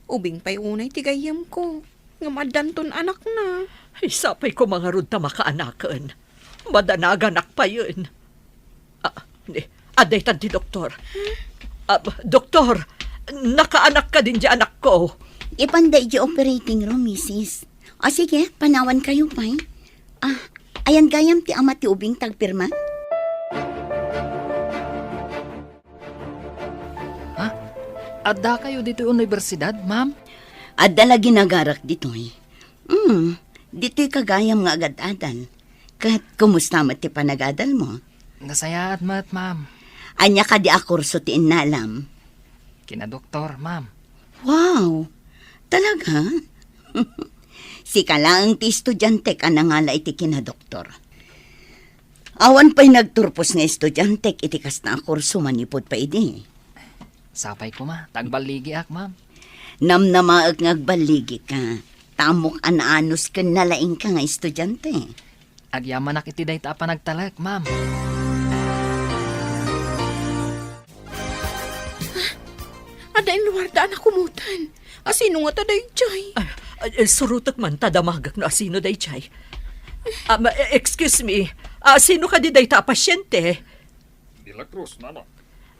ubing pay unay ti gayyemko. Ngem addanton anakna. Ay, sapay koma ngarud ta makaanaken. Madanaganak payen. Ah, ni, adda itan ti doktor. Ah, doktor, nakaanak kadin ti anakko. Ipanda iti operating room, misis. O sige, panawankayo pay. Ah, ayan gayam ti ama ti ubing tagpirma? Ha? Addakayo ditoy universidad, ma'am? Adda la ginagarak ditoy. Hmm, ditoy ka gayam nga agad-adal. Ket kumusta met ti panagadalmo? Nasayaat met, ma'am. Ania kadi a kurso ti innalam? Kinadoktor, ma'am. Wow! Talaga? Sika laeng ti estudiantek a nangala iti kinadoktor. Awan pay nagturpos nga estudiantek iti kasta a kurso manipud pay idi. Sapay koma, ta agballigiak, ma'am. Namnamaek nga agballigika. Ta ammok a naanus ken nalaingka nga estudiante. Agyamanak iti dayta a panagtalek, ma'am. Adda inluarda a nakumotan. Asino ngata daydiay? Ah, ah, eh, surotek man ta damagek no asino daydiay. Ah, ma-, eh, excuse me. Ah, sino kadi dayta a pasyente? De la Cruz, nana.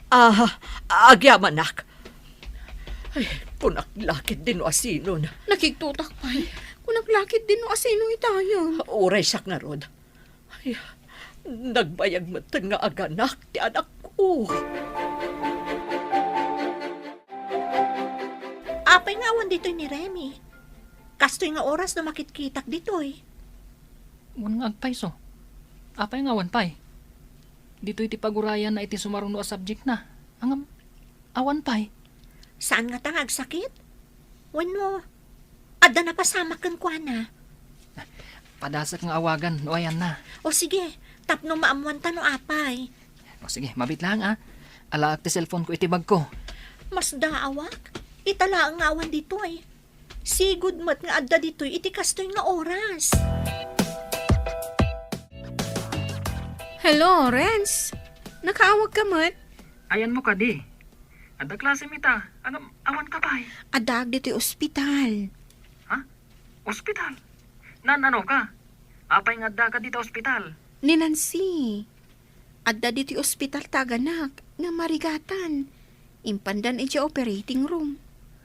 Ah, agyamanak. Ay, kunak la ketdi no asinon. Nakigtotak pay. Kunak la ketdi no asino itayon. Uray siak ngarud. Ay, nagbayag metten nga aganak ti anakko. Apay nga awan ditoy ni Remy? Kastoy nga oras no makitkitak ditoy. Wen nga agpayso. Apay nga awan pay? Ditoy ti pagurayanna iti sumaruno a subject na. Ngem, awan pay. Saan ngata nga agsakit? Wenno, adda napasamak kenkuana? Padasek nga awagan no ayanna. O sige, tapno maammuanta no apay. O sige, mabit laeng, a. Alaek ti cellphone ko iti bagko. Masdaawak. Ita laeng nga awan ditoy. Sigud met nga adda ditoy iti kastoy nga oras. Hello, Renz. Nakaawag ka met? Ayanmo kadi. Adda klasem ita. Ngem, awan ka pay. Addaak ditoy ospital. Ha? Ospital? Naan-ano ka? Apay nga adda ka dita ospital? Ni Nancy. Adda ditoy ospital ti aganak nga marigatan. Impandan idiay operating room.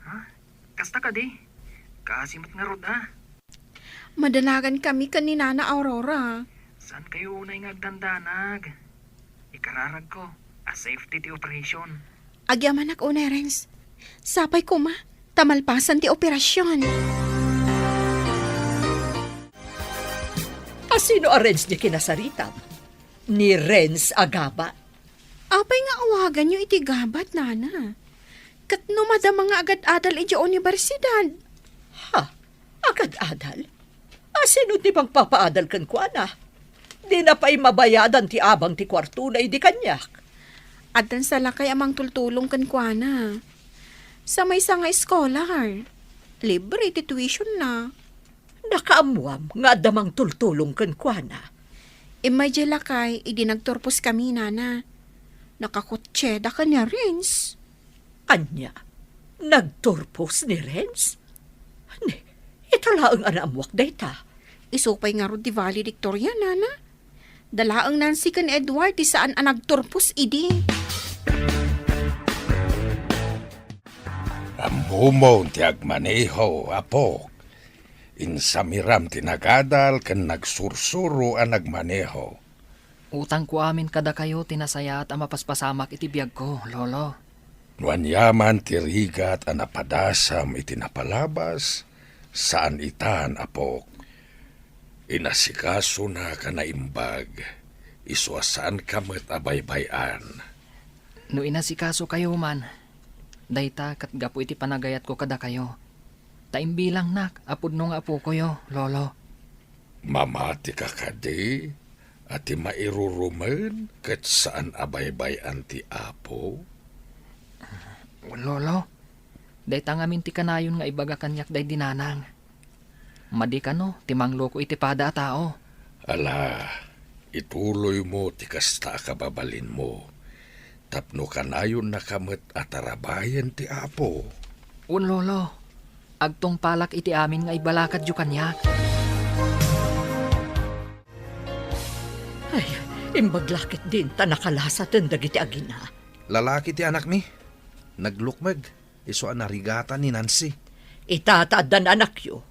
Ha? Kasta kadi? Kaasi met ngarud, a. Madanagan kami ken ni Nana Aurora. Saan kayo unay nga agdandanag? Ikararag ko a safety ti operation. Agyamanak unay, Renz. Sapay koma, ta malpasan ti operasyon. Asino a Renz ti kinasaritam? Ni Renz a gabat? Apay nga awaganyo iti gabat, nana? Ket no madama nga agad-adal idiay universidad? Ha? Agad-adal? Asino ti mangpapaadal kenkuana? Dina pay mabayadan ti abang ti kuartona idi kaniak. Addan sa lakay a mangtultulong kenkuana. Sa maysa nga scholar, libre ti tuition na. Nakaammuam nga adda mangtultulong kenkuana. Immay diay lakay idi nagturposkami, nana. Nakakotseda ken ni Renz. Ania? Nagturpos ni Renz? Ni, ita laeng a naammuak dayta. Isu pay ngarud ti valedictorian, nana. Da laeng Nancy ken Edward ti saan a nagturpos idi. Ammomon ti agmaneho, apok. Insamiram ti nagadal ken nagsursuro a nagmaneho. Utangko amin kadakayo ti nasayaat a mapaspasamak iti biagko, Lolo. No aniaman ti rigat a napadasam iti napalabas, saan itan, apok. Inasikasona a naimbag, isu a saanka met a baybay-an. No inasikasokayo man, dayta ket gapu iti panagayatko kadakayo. Ta imbilangnak a pudno nga apokoyo, Lolo. Mamatika kadi a ti mairurumen ket saan a baybay-an ti Apo? Lolo, dayta ngamin ti kanayon nga ibaga kaniak daydi nanang. Madi kano ti mangloko iti pada a tao. Ala, ituloymo ti kasta a kababalinmo, tapno kanayonnaka met a tarabayen ti Apo. Wen, Lolo, agtungpalak iti amin nga ibalakadyo kaniak. Ay, imbag la ketdin ta nakalasaten dagiti agina. Lalaki ti anakmi. Naglukmeg. Isu a narigatan ni Nancy. Ita ta addan anakyo,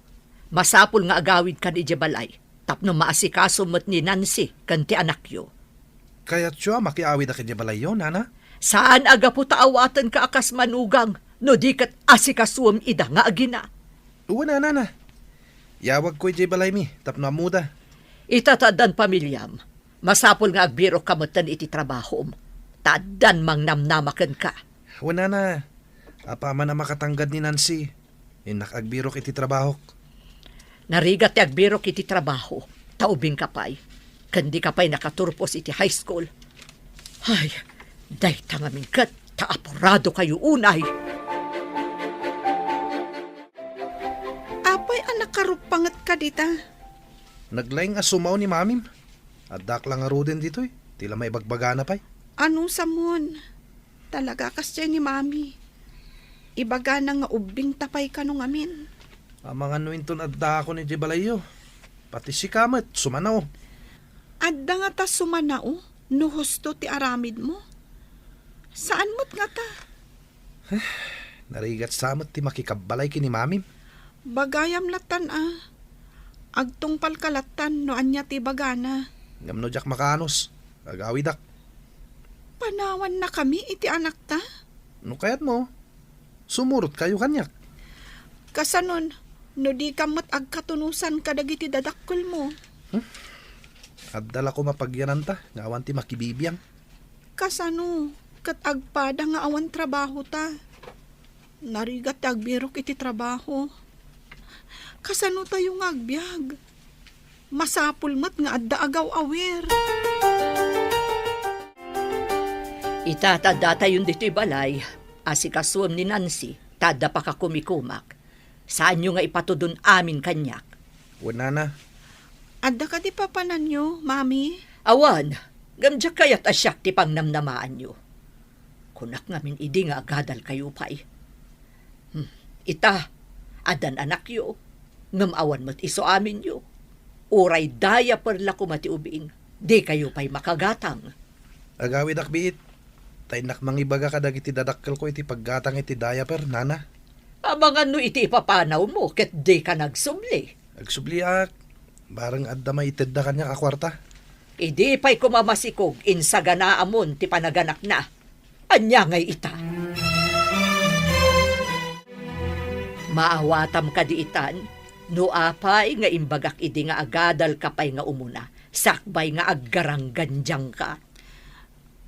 masapul nga agawidkan idiay balay tapno maasikaso met ni Nancy ken ti anakyo. Kayatyo a makiawidak idiay balayyo, nana? Saan a gapu ta awatenka a kas manugang no di ket asikasuem ida nga agina. Wen a, nana. Yawagko idiay balaymi tapno ammoda. Ita ta addan pamiliam, masapul nga agbirokka metten iti trabahom, ta addan mangnamnama kenka. Wen, nana, apaman a makatanggad ni Nancy, innak agbirok iti trabahok. Narigat ti agbirok iti trabaho, ta ubingka pay, ken dika pay nakaturpos iti high school. Ay, dayta ngamin ket ta apuradokayo unay. Apay a nakaruppangetka dita? Naglaing a sumao ni mamim. Addak la ngaruden ditoy, ti la maibagbagana pay. Ano samon? Talaga kasdiay ni Mami. Ibagana nga ubbingta pay kano ngamin. Amangan no inton addakon idiay balayyo. Pati sika met, sumanao. Adda ngata sumanao no husto ti aramidmo? Saan met ngata? Narigat sa met ti makikabbalay ken ni Mamim. Bagayam lattan a. Agtungpalka lattan no ania ti ibagana. Ngem no diak makaanus, agawidak. Panawannakami iti anakta? No kayatmo, sumurotkayo kaniak. Kasanon, no dika met agkatunosan kadagiti dadakkelmo? Hmm? Adda la koma pagyananta nga awan ti makibibiang. Kasano ket agpada nga awan trabahota? Narigat ti agbirok iti trabaho. Kasano tayo nga agbiag? Masapul met nga adda agaw-awir. Ita ta addatayon ditoy balay, asikasuem ni Nancy, ta adda pakakumikumak. Saanyo nga ipatudon amin kaniak. Wen, nana. Adda kadi papananyo, Mami? Awan, ngem diak kayat a siak ti pangnamnamaanyo. Kunak ngamin idi nga agadalkayo pay. Hmm, ita, addan anakyo, ngem awan met isu aminyo. Uray diaper la koma ti ubing, dikayo pay makagatang. Agawidak biit, ta innak mangibaga kadagiti dadakkelko iti paggatang iti diaper, nana. Amangan no iti ipapanawmo ket dika nagsubli. Agsubliak, bareng adda maitedda kaniak a kuarta. Idi pay koma masikog insaganaamon ti panaganakna. Ania ngay ita? Maawatam kadi itan, no apay nga imbagak idi nga agadalka pay nga umuna, sakbay nga aggaranggandiangka.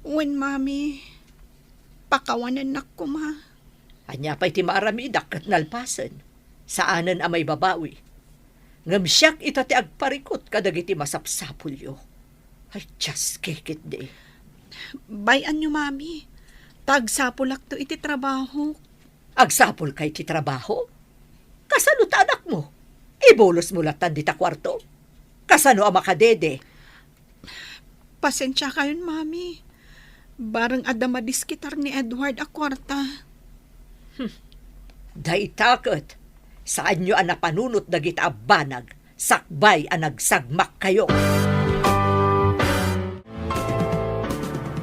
Wen, Mami, pakawanennak koma. Ania pay ti maaramidak ket nalpasen? Saanen a maibabawi. Ngem siak ita ti agparikut kadagiti masapsapulyo. Ay, Dios, kikitdi. Bay-anyo, Mami. Ta agsapulakto iti trabaho. Agsapulka iti trabaho? Kasano ta anakmo? Ibulosmo lattan dita kuarto? Kasano a makadede? Pasensiakayon, Mami. Bareng adda madiskitar ni Edward a kuarta. Hmm. Dayta ket, saanyo a napanunot dagita a banag sakbay a nagsagmakkayo.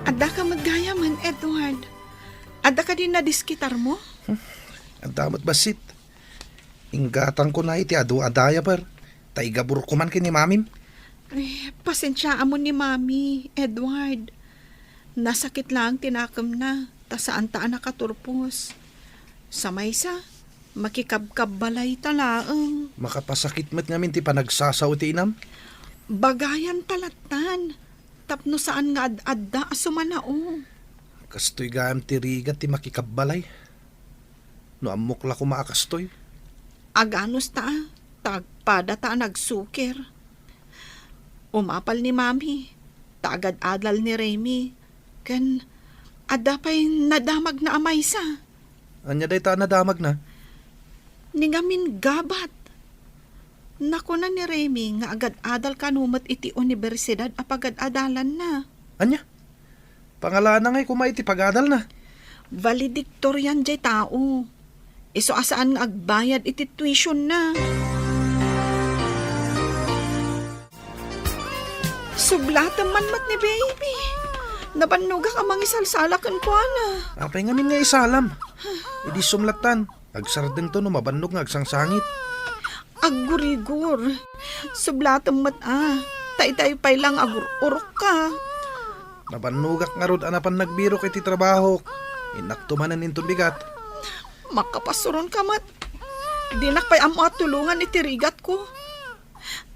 Addaka met gayamen, Edward. Adda kadi nadiskitarmo? Hmm. Adda met bassit. Inggatangkona iti adu a diaper, ta igabur koman ken ni Mamim. Ay, pasensiaamon ni Mami, Edward. Nasakit laeng ti nakemna, ta saanta a nakaturpos. Sa maysa, makikabkabbalayta laeng. Makapasakit met ngamin ti panagsasao ti inam. Bagayanta lattan, tapno saan nga ad-adda a sumanao. Kastoy gayam ti rigat ti makikabbalay. No ammok la koma a kastoy. Aganos ta, ta agpada ta a nagsukir. Umapal ni Mami, ta agad-adal ni Remy, ken adda pay nadamagna a maysa. Ania dayta a nadamagna? Ni ngamin gabat. Nakuna ni Remy nga agad-adal kano met iti universidad a pagad-adalanna. Ania? Pangalana ngay koma iti pagadalna. Valedictorian jay tao. Isu a saan nga agbayad iti tuition na. Sublatem man met ni baby. Nabannogak a mangisalsala kenkuana. Apay ngamin nga isalam? Idi sumlatan. Agsardengto no mabannog nga agsangsangit. Aggurigor. Sublatem met a. Ta itay pay lang agur-urokka. Nabannogak ngarud a napan nagbirok iti trabahok. Innakto manen inton bigat. Makapasuronka met. Dinak pay ammo a tulongan iti rigatko.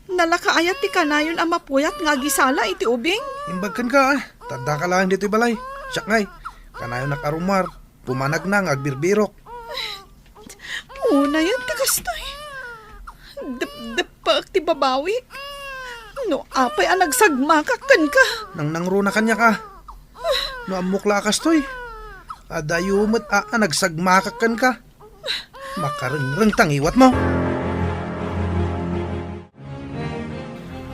Nalaka aya ti kanayon a mapuyat nga agisala iti ubing? Imbag kenka, a. Ta addaka laeng ditoy balay. Siak ngay, kanayonnak a rummuar. Pumanagna nga agbirbirok. Unayen ti kastoy. Depdeppaek ti babawik. No apay a nagsagmakak kenka. Nangnangruna kaniak, a. No ammok la a kastoy. Adayo met a, a nagsagmakak kenka. Makarengreng ta ngiwatmo.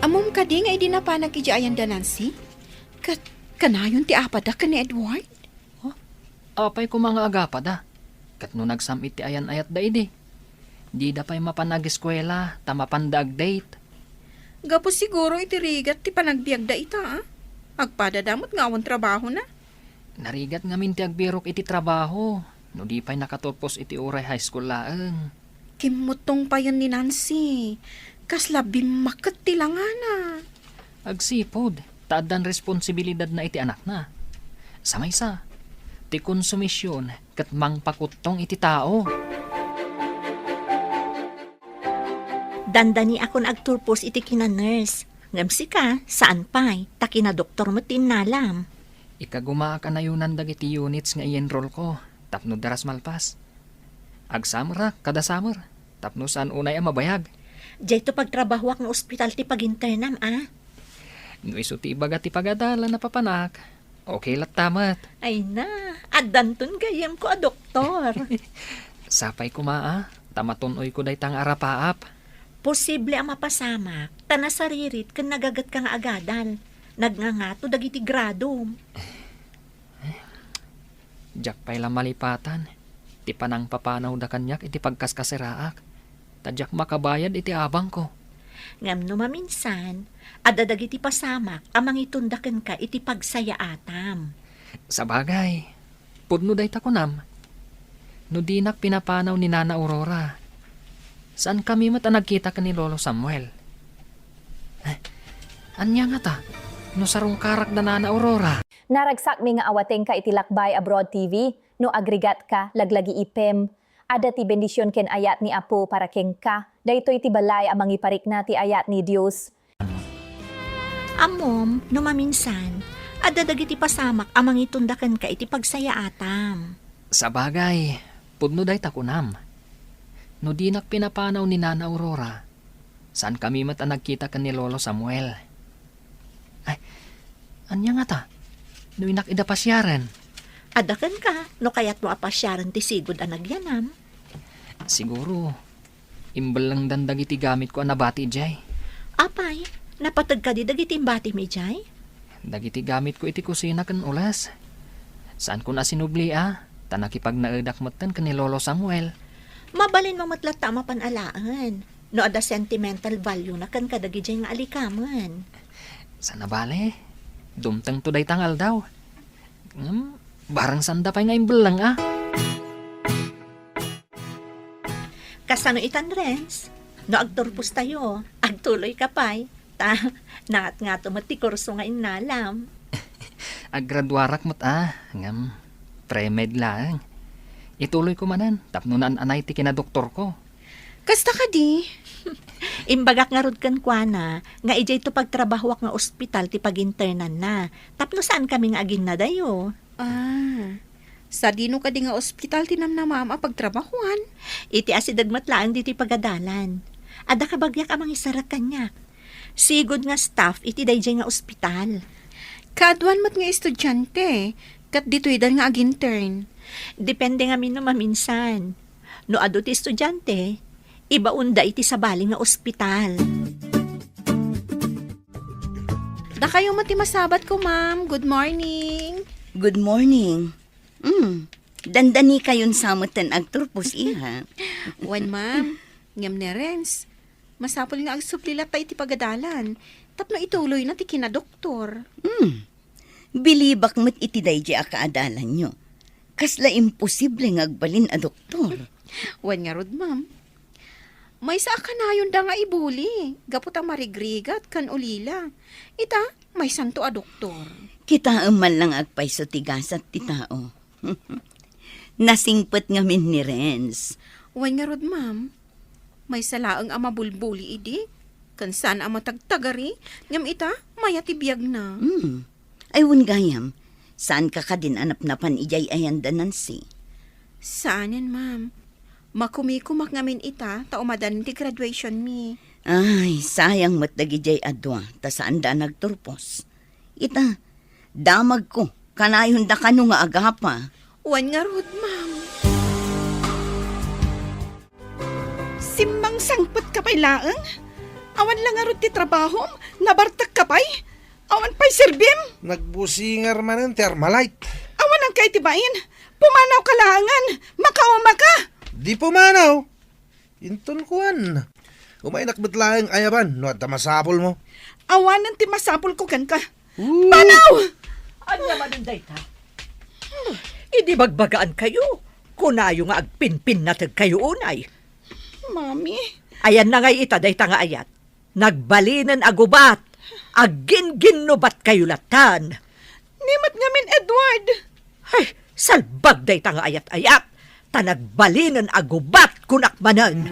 Ammom kadi nga idi napanak idiay ayan da Nancy, ket kanayon ti apada ken ni Edward? Oh, apay koma nga agapada? Ket no nagsam-it ti ayan-ayatda idi, dida pay mapan ageskuela ta mapanda agdate. Gapu siguro iti rigat ti panagbiagda ita, a? Agpadada met nga awan trabahona. Narigat ngamin ti agbirok iti trabaho no di pay nakaturpos iti uray high school laeng. Kimmuttong payen ni Nancy. Kasla bimmakket ti langana. Agsipud, ta addan responsibilidadna iti anakna. Sa maysa, ti konsumision ket mangpakuttong iti tao. Dandaniakon agturpos iti kina-nurse. Ngem sika, saan pay, ta kinadoktor met ti innalam. Ikagumaak a nayonan dagiti units nga i-enroll ko tapno daras malpas. Agsamerak kada summer tapno saan unay a mabayag. Dayto pagtrabahoak nga ospital ti paginternam, a? No isu ti ibaga ti pagadalan a papanak, okay latta met. Ay na, addanton gayyemko a doktor. Sapay koma, a, ta matun-oyko dayta nga arapaap. Posible a mapasamak, ta nasaririt ken nagagetka nga agadal. Nagngangato dagiti gradom. Diak pay la malipatan ti panangpapanawda kaniak iti pagkaskaseraak, ta diak makabayad iti abangko. Ngem no maminsan, adda dagiti pasamak a mangitunda kenka iti pagsayaatam. Sabagay, pudno dayta kunam. No dinak pinapanaw ni Nana Aurora, saankami met a nagkita ken ni Lolo Samuel. Eh, ania ngata no sarungkarak da Nana Aurora? Naragsakmi nga awatengka iti Lakbay Abroad T V. No agrigatka, laglagiipem. Adda ti bendision ken ayat ni Apo para kenka. Daytoy ti balay a mangiparikna ti ayat ni Dios. Ammom, no maminsan, adda dagiti pasamak a mangitunda kenka iti pagsayaatam. Sabagay, pudno dayta kunam. No dinak pinapanaw ni Nana Aurora, saankami met a nagkita ken ni Lolo Samuel. Ay, ania ngata? No innak ida pasiaren? Adda kenka, no kayatmo a pasiaren ti sigud a nagyanam. Siguro, Imbellengdan dagiti gamitko a nabati idiay. Apay, napateg kadi dagiti imbatimi idiay? Dagiti gamitko iti kusina ken ules. Saanko a sinubli a, ta nakipagnaedak metten ken ni Lolo Samuel. Mabalinmo met latta a mapan alaen, no adda sentimental value na ken kadagidiay nga alikamen. Saan a bale, dumtengto dayta nga aldaw. Ngem, barang saanda pay nga imbelleng a. Kasano itan, Renz? No agturpostayo, agtuloyka pay. Ta, nangatngato met ti kurso nga innalam. Aggraduarak met a, ngem pre-med laeng. Ituloyko manen tapno naan-anay ti kinadoktorko. Kasta kadi? Imbagak ngarud kenkuana nga idiayto pagtrabahoak nga ospital ti paginternanna, tapno saankami nga aginnadayo. Ah, sadino kadi nga ospital ti namnamaam a pagtrabahoan? Iti asideg met laeng ditoy pagadalan. Adda kabagiak a mangisarag kaniak. Sigud nga staff iti daydiay nga ospital. Kaaduan met nga estudiante, ket ditoydan nga agintern. Depende ngamin no maminsan. No adu ti estudiante, ibaonda iti sabali nga ospital. Dakayo met ti masabatko, ma'am. Good morning. Good morning. Mm. Dandanikayon sa metten agturpos, iha. Wen, ma'am. Ngem ni Renz, masapul nga agsubli latta iti pagadalan tapno ituloyna ti kinadoktor. Mm. Bilibak met iti daydiay a kaadalanyo. Kasla imposible nga agbalin a doktor. Wen ngarud, ma'am. Maysa a kanayonda nga ibuli gapu ta marigrigat ken ulila. Ita, maysanto a doktor. Kitaem man lang agpayso ti gasat ti tao. Nasingpet ngamin ni Renz. Wen ngarud, ma'am. Maysa laeng a mabulbuli idi, ken saan a matagtagari, ngem ita, maya ti biagna. Hmm. Ay, wen gayam, saanka kadin a napnapan idiay ayan da Nancy? Saanen, ma'am. Makumikumak ngamin ita ta umadanin ti graduation mi. Ay, sayang met dagidiay a dua, ta saanda a nagturpos. Ita, damagko, kanayonda kano nga agapa. Wen ngarud, ma'am. Simmangsangpetka pay laeng? Awan la ngarud ti trabahom? Nabartekka pay? Awan pay serbim? Nagbusingar manen ti Armalite. Awan angkay ti bain? Pumanawka laengen, makaumaka. Di pumanaw. Inton kuan. Umaynak met laeng ayaban no adda masapulmo. Awanen ti masapulko kenka. Ooh. Panaw! Ania manen dayta? Idi bagbagaankayo, kunayo nga agpinpinnategkayo unay. Mami. Ayanna ngay ita dayta nga ayat. Nagbalinen a gubat. Agginginnubatkayo lattan. Ni met ngamin, Edward. Ay, salbag dayta nga ayat-ayat. Ta nagbalinen a gubat kunak manen.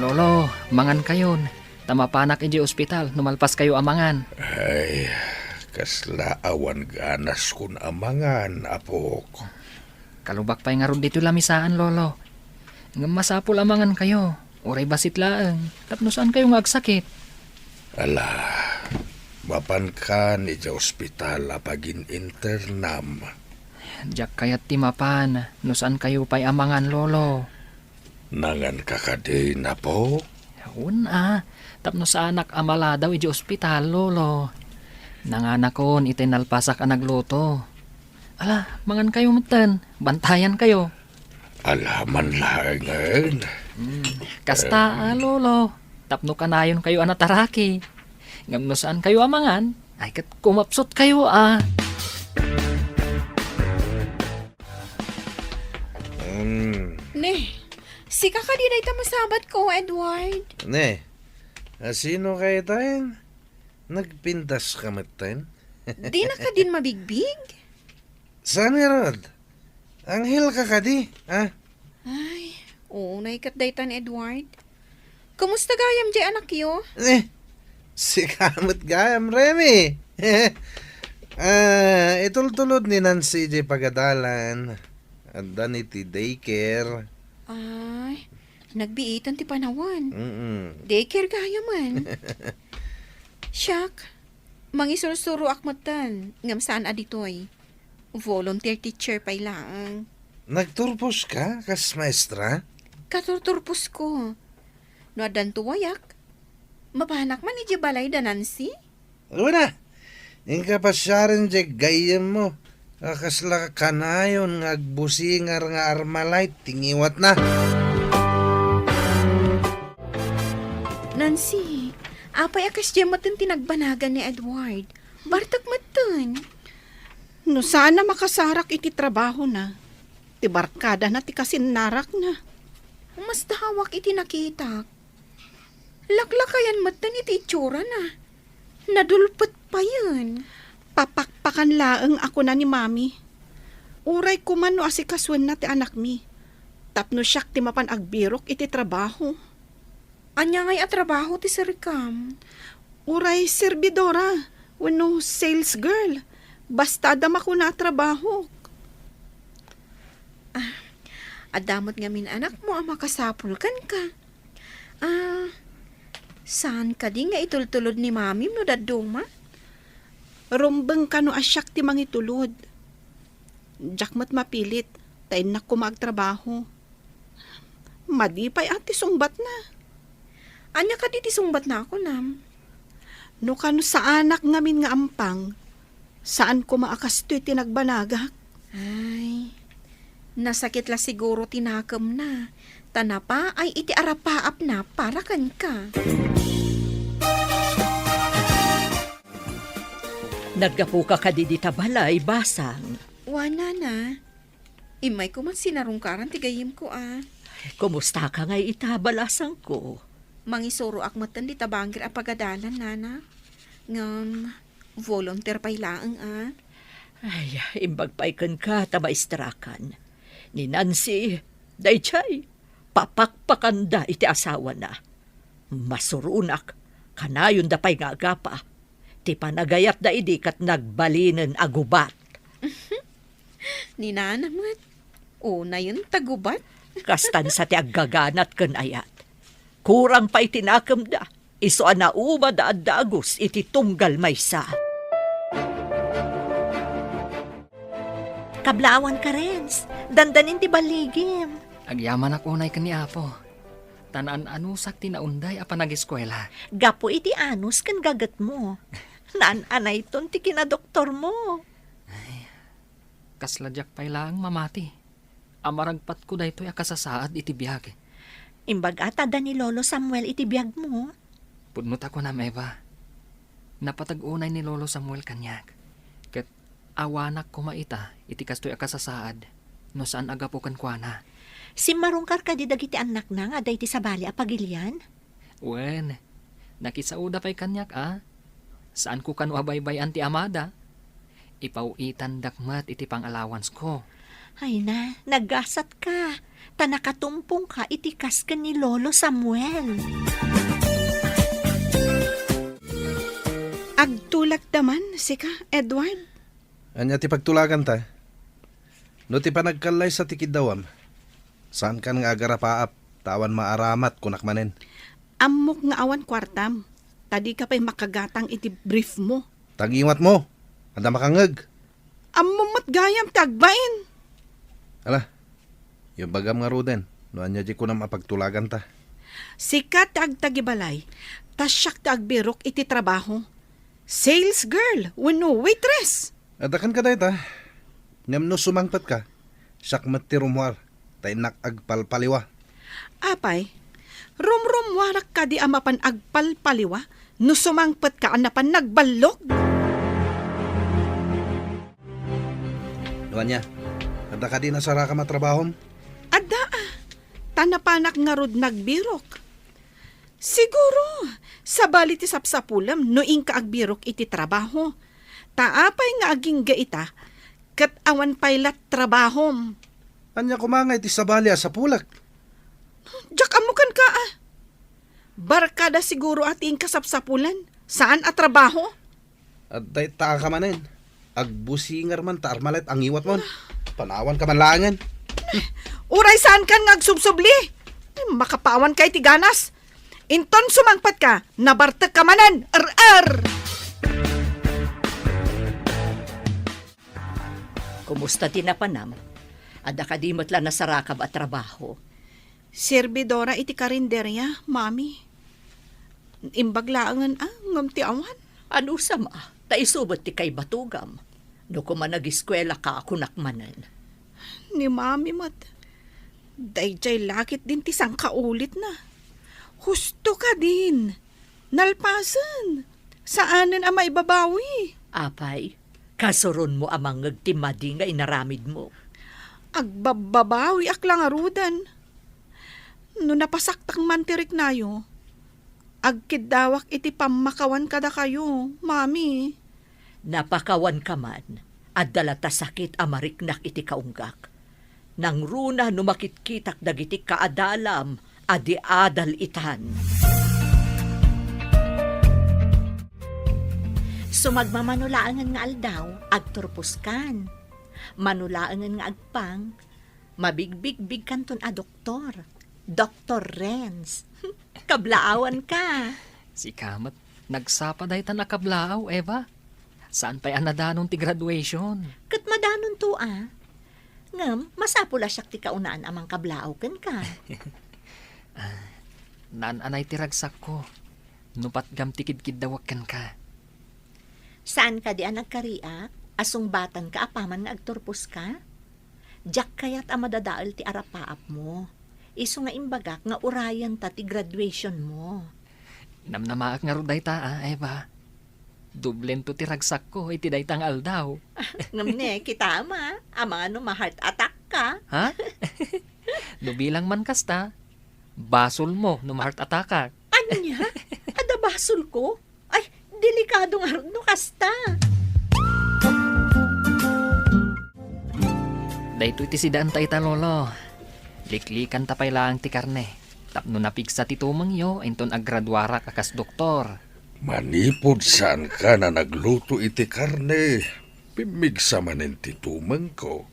Lolo, mangankayon, ta mapanak idiay ospital no malpaskayo a mangan. Ay, kasla awan ganaskon a mangan, apok. Kalubak pay ngarud ditoy lamisaan, Lolo. Ngem masapul a mangankayo, uray bassit laeng, tapno saankayo nga agsakit. Ala, mapankan idiay ospital a pagin-internam. Diak kayat ti mapan no saankayo pay a mangan, Lolo. Nanganka kadi, apo? Wen a, tapno saanak a maladaw idiay ospital, Lolo. Nanganakon itay nalpasak a nagluto. Ala, mangankayo metten, bantayankayo. Ala man laengen. Hmm, kasta a, Lolo, tapno kanayonkayo a nataraki. Ngem no saankayo a mangan, ay ket kumapsutkayo a. Hmm. Ne, sika kadi dayta masabatko, Edward? Ne, a, sino kaytaen? Nagpintaska metten? Dina kadin mabigbig? Saan ngarud? Anghel ka kadi, ha? Ay, unay ket daytan, Edward. Kumusta gayam diay anakyo? Eh, sika met gayam, Remy. Ah, itultulod ni Nancy diay pagadalan. Adda ni ti daycare. Ay, nagbiitan ti panawen. Mm-mm. Daycare gayamen. Siak, mangisursuroak metten, ngem saan a ditoy. Volunteer teacher pay laeng. Nagturposka kas maestra? Katurturposko. No addan tuwayak, mapanak man idiay balay da Nancy? Wen a, inka pasiaren diay gayyemmo a kasla kanayon nga agbusingar nga Armalite ti ngiwatna. Nancy, apay a kasdiay metten ti nagbanagan ni Edward? Bartek metten. No saan a makasarak iti trabahona, ti barkadana ti kasinnarakna. Masdawak iti nakitak. Laklakayan metten iti itsurana. Nadulpet payen. Papakpakan laeng a kuna ni Mami. Uray koma no asikasuenna ti anakmi, tapno siak ti mapan agbirok iti trabaho. Ania ngay a trabaho ti sirikam? Uray serbidora wenno sales girl. Basta adda makuna a trabahok. Ah, adda met ngamin anakmo a makasapul kenka. Ah, saan kadi nga itultulod ni Mamim no dadduma? Rumbeng kano a siak ti mangitulod. Diak met mapilit, ta innak koma agtrabaho. Madi pay a ti sungbatna. Ania kadi ti sungbatna a kunam? No kano saanak ngamin nga ampang, saan koma a kastoy ti nagbanagak. Ay, nasakit la siguro ti nakemna, ta napaay iti arapaapna para kenka. Naggapuka kadi dita balay, Basang? Wen, Nana. Immayko met sinarungkaran ti gayyemko a. Kumustaka ngay ita, balasangko? Mangisuroak metten dita bangir a pagadalan, Nana. Ngem, volunteer pay laeng a. Ay, imbag pay kenka ta maestrakan. Ni Nancy, daydiay, papakpakanda iti asawana. Masuronak, kanayonda pay nga agapa ti panagayatda idi ket nagbalinen a gubat. Ni Nana met, unayen ta gubat. Kastan sa ti aggaganat ken ayat. Kurang pay ti nakemda, isu a naumada a dagus iti tunggal maysa. Kablaawanka, Renz. Dandanin ti balligim. Agyamanak unay ken ni Apo. Ta naan-anusak ti naunday a panageskuela. Gapu iti anus ken gagetmo. Naan-anayton ti kinadoktormo. Ay, kasla diak pay laeng mamati a maragpatko daytoy a kasasaad iti biag. Imbag-at adda ni Lolo Samuel iti biagmo. Pudno ta kunam, Eva. Napateg unay ni Lolo Samuel kaniak, ket awanak koma ita iti kastoy a kasasaad no saan a gapu kenkuana. Simmarungkar kadi dagiti annakna nga adda iti sabali a pagilian? Wen, nakisaoda pay kaniak a. Saanko kano a baybay-an ti amada. Ipaw-itandak met iti pang-allowancesko. Ay na, nagasatka, ta nakatumpongka iti kas ken ni Lolo Samuel. Agtulagda man, sika, Edward? Ania ti pagtulaganta? No ti panagkallaysa ti kiddawam, saankan nga agarapaap, ta awan maaramat, kunak manen. Ammok nga awan kuartam, ta dika pay makagatang iti briefmo. Ta ngiwatmo, adda makangngeg. Ammom met gayam ti agbain. Ala, ibagam ngaruden, no ania diay kunam a pagtulaganta. Sika ti agtagibalay, ta siak ti agbirok iti trabaho. Sales girl wenno waitress. Adda kenka dayta. Ngem no sumangpetka, siak met ti rummuar, ta innak agpalpaliwa. Apay, rumrummuarak kadi a mapan agpalpaliwa no sumangpetka a napan nagballog? No ania, adda kadi nasarakam a trabahom? Adda a, ta napanak ngarud nagbirok. Siguro, sabali ti sapsapulem no inka agbirok iti trabaho. Ta apay nga agingga ita, ket awan pay la trabahom? Ania koma nga iti sabali a sapulek? Diak ammo kenka a. Barkada siguro a ti inka sapsapulan, saan a trabaho? Adda ita ka manen. Agbusingar man ta Armalite a ngiwatmon. Panawanka man laengen. Uray saankan nga agsubsubli. Makapawanka iti ganas. Inton sumangpetka, nabartekka manen. Er-er! Kumusta ti napanam? Adda kadi met la nasarakab a trabaho? Serbidora iti karinderia, Mami. Imbag laengen a, ngem ti awan. Anusam a, ta isu met ti kaibatugam. No koma nagiskuelaka, kunak manen. Ni Mami met, daydiay la ketdin ti sangkaulitna. Husto kadin. Nalpasen. Saanen a maibabawi. Apay, kasuronmo a mangngeg ti madi nga inaramidmo. Agbabbabawiak la ngaruden. No napasaktak man ti riknayo, agkiddawak iti pammakawan kadakayo, Mami. Napakawanka man, adda la ta sakit a mariknak iti kaunggak. Nangruna no makitkitak dagiti kaadalam a di adal itan. Sumagmamano laengen nga aldaw, agturposkan. Mano laengen nga agpang, mabigbigbigkanton a doktor. Doktor Renz. Kablaawanka. Sika met, nagsapa daytan a kablaaw, Eva. Saan pay a nadanon ti graduation? Ket madanonto a. Ngem, masapul a siak ti kaunaan a mangkablaaw kenka. Ah, naan-anay ti ragsakko. No patgam ti kidkiddawak kenka. Saan kadi a nagkariak a sungbatanka apaman nga agturposka? Diak kayat a madadael ti arapaapmo. Isu nga imbagak nga urayenta ti graduationmo. Namnamaak ngarud dayta, a, Eva. Doblento ti ragsakko iti dayta nga aldaw. Ngem ne, kitam a, amangan no ma-heart attack ka. Ha? No bilang man kasta, basolmo no ma-heart attackak. Ania? Adda basolko? Ay, delikado ngarud no kasta. Daytoy ti sidaanta ita, Lolo. Liklikanta pay laeng ti karne. Tapno napigsa ti tumengyo, inton aggraduarak a kas doktor. Manipud saanka a nagluto iti karne, pimmigsa manen ti tumengko.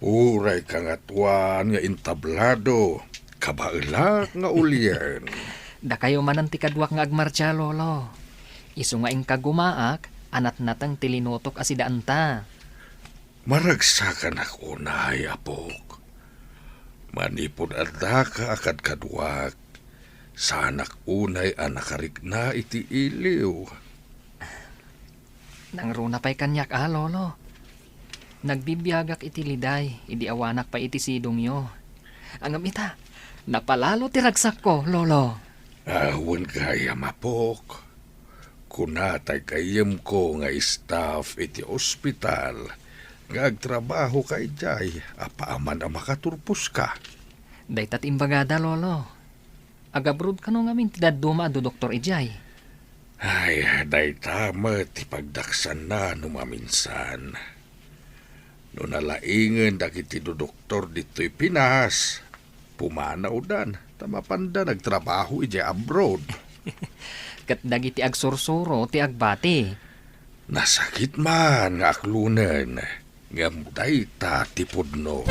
Uray kangatoan nga intablado, kabaelak nga ulien. Dakayo manen ti kaduak nga agmartsa, Lolo. Isu nga inka gumaak, a natnateng ti linutok a sidaanta. Maragsakanak unay, apok. Manipud addaka a kadkaduak, saanak unay a nakarikna iti iliw. Nangruna pay kaniak a, Lolo. Nagbibiagak iti liday idi awanak pay iti sidongyo. Ngem ita, napalalo ti ragsakko, Lolo. Awan gayam, apok. Kuna tay gayyemko nga staff iti ospital nga agtrabahoka idiay apaman a makaturposka. Dayta ti imbagada, Lolo. Agabroad kano ngamin ti dadduma a dudoktor idiay? Ay, dayta met ti pagdaksanna no maminsan. No nalaingen dagiti dudoktor ditoy Pinas, pumanawdan ta mapanda nagtrabaho idiay abroad. Ket dagiti agsursuro ti agbati. Nasakit man nga aklonen, ngem dayta ti pudno.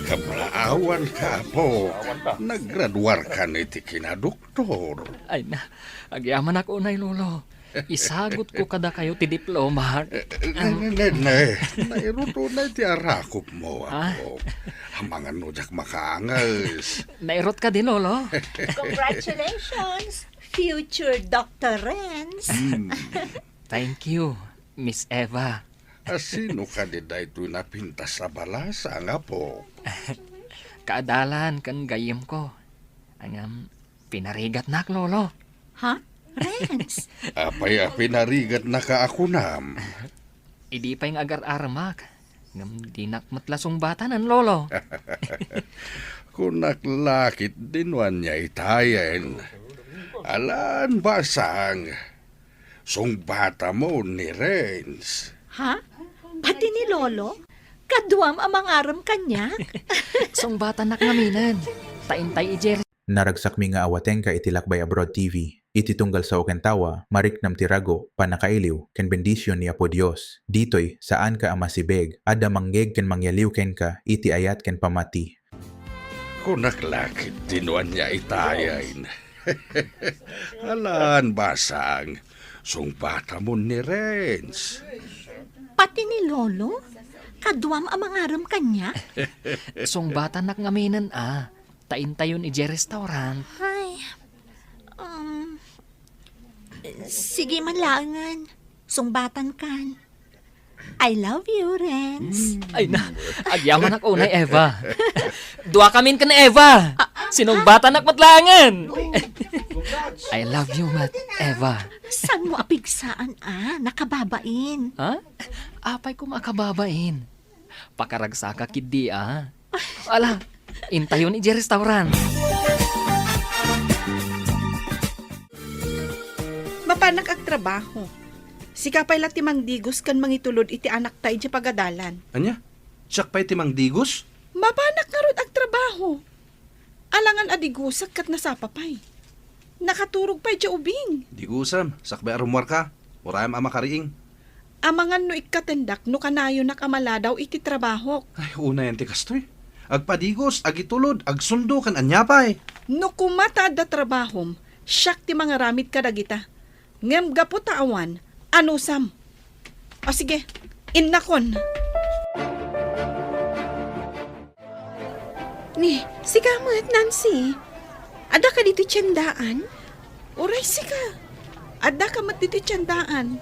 Kablaawanka, apo. Nagraduarkan iti kinadoktor. Ay na, agyamanak unay, Lolo. Isagutko kadakayo ti diploma. Eh, eh, ne, ne, ne, ne. Nairut unay ti arakopmo, ah, apo. Amangan no diak makaanges. Nairut kadi, Lolo? Congratulations, future Doctor Renz. Hmm. Thank you, Miss Eva. A, sino kadi daytoy napintas a balasang, apo? Kaadalan ken gayyemko. Ngem, pinarigatnak, Lolo. Ha? Renz? Apay a pinarigatnaka a kunam? Idi pay nga agar-aramak. Ngem dinak met la sungbatanen, Lolo. Kunak la ketdin no ania itayen. Alan basang. Sungbatamo ni Renz. Ha? Pati ni Lolo? Kaduam a mangarem kaniak? Sungbatannak ngaminen. Ta intay idiay. Naragsakmi nga awatenka iti Lakbay Abroad T V. Iti tunggal sao ken tawa, mariknam ti rago, pannakailiw, ken bendision ni Apo Dios. Ditoy, saanka a masibeg, adda mangngeg ken mangyaliw kenka iti ayat ken pammati. Kunak la ketdi no ania itayen. Alan, basang, sungbatamon ni Renz. Pati ni Lolo? Kaduam a mangarem kaniak? Sungbatanak ngaminen a, ta intayon idiay restaurant. Ay, um, sige man laengen. Sungbatankan. I love you, Renz. Ay na, agyamanak unay, Eva. Duakamin ken Eva. Sinumbatanak met laengen. I love you met, Eva. Saanmo a pigsaan a nakababain? Ha? Apay koma a kababain? Pakaragsaka ketdi a. Ala, intayon idiay restaurant. Mapanak agtrabaho. Sika pay la ti mangdigos ken mangitulod iti anakta idiay pagadalan. Ania? Siak pay ti mangdigos? Mapanak ngarud agtrabaho. Alangan a digosek ket nasapa pay. Nakaturog pay diay ubing. Digosem, sakbay a rummuarka. Urayem a makariing. Amangan no ikkatendak no kanayonak a maladaw iti trabahok. Ay, unayen ti kastoy. Agpadigos, agitulod, agsundo, ken ania pay? No koma ta adda trabahom, siak ti mangaramid kadagita. Ngem gapu ta awan, anusam. O sige, innakon. Ni, sika met, Nancy. Adda ka ditoy tiendaan? Uray sika. Adda ka met ditoy tiendaan.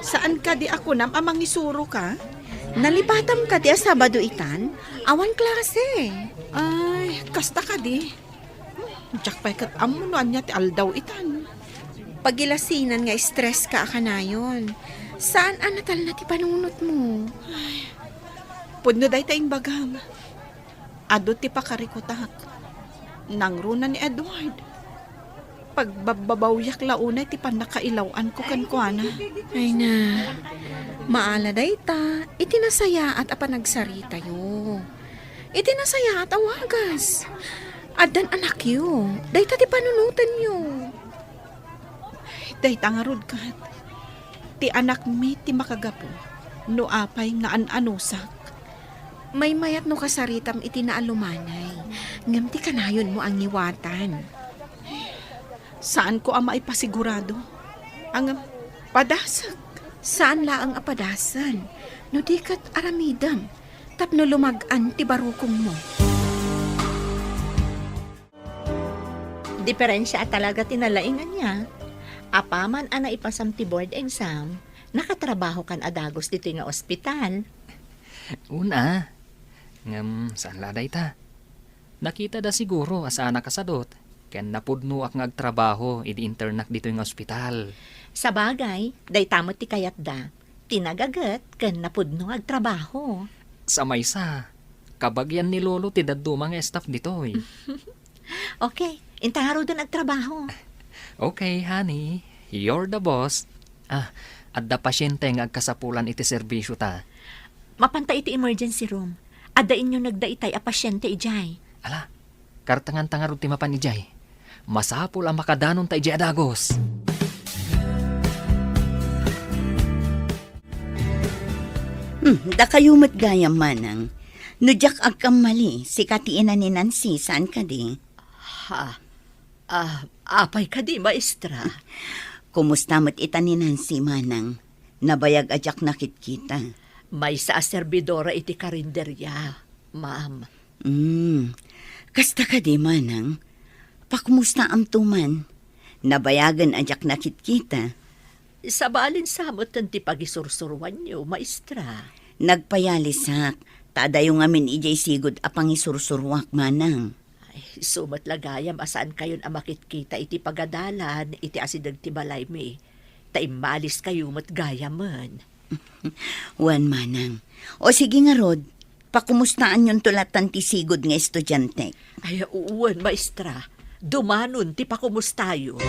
Saan kadi a kunam a mangisuroka? Nalipatam kadi a Sabado itan? Awan klase. Ay, kasta kadi. Diak pay ket ammo no ania ti aldaw itan. Pagilasinan nga stress ka a kanayon. Saan a natalna ti panunotmo? Ay, pudno dayta imbagam. Adu ti pakarikutak. Nangruna ni Edward. Pagbabbabawiak la unay ti pannakailaw-anko kenkuana. Ay na, maala dayta iti nasayaat a panagsaritayo. Iti nasayaat a wagas. Addan anakyo, dayta ti panunotenyo. Dayta ngarud ket, ti anakmi ti makagapu no apay nga an-anusak. Maymayat no kasaritam iti naalumanay, ngem ti kanayonmo a ngiwatan. Saanko a maipasigurado. Ngem, padasek. Saan laeng a padasen, no di ket aramidem, tapno lumag-an ti barukongmo. Diferensia a talaga ti nalaing ania. Apaman a naipasam ti board exam, nakatrabahokan a dagus ditoy nga ospital. Una, ngem saan la dayta. Nakitada siguro a saanak a sadut, ken napudnoak nga agtrabaho idi internak ditoy nga ospital. Sabagay, dayta met ti kayatda. Ti nagaget ken napudno nga agtrabaho. Sa maysa, kabagian ni Lolo ti dadduma nga staff ditoy. Okay, inta ngaruden agtrabaho. Okay, honey. You're the boss. Ah, adda pasyente nga agkasapulan iti serbisyo ta. Mapanta iti emergency room. Adda inyo nagda itay a pasyente idiay. Ala, kartenganta ngarud ti mapan idiay. Masapul a makadanon ta idiay a dagus. Hmm, dakayo met gayam, Manang. No diak agkammali, sika ti ina ni Nancy, saan kadi? Ha? Ah, apay kadi, maestra? Kumusta met ita ni Nancy, Manang? Nabayag a diak nakitkita. Maysa a serbidora iti karinderia, ma'am. Hmm. Kasta kadi, Manang? Pakumustaamto man? Nabayagen a diak nakitkita. Sabali sa metten ti pagisursuruanyo, maestra. Nagpayalisak, ta adayo ngamin idiay sigud a pangisursuruak, Manang. Ay, isu met la gayam a saankayon a makitkita iti pagadalan iti asideg ti balaymi, ta immaliskayo met gayamen. Wen, Manang. O sige ngarud, pakumustaanyonto latan ti sigud nga estudiantek. Ay, wen, maestra. Dumanon ti pakumustayo.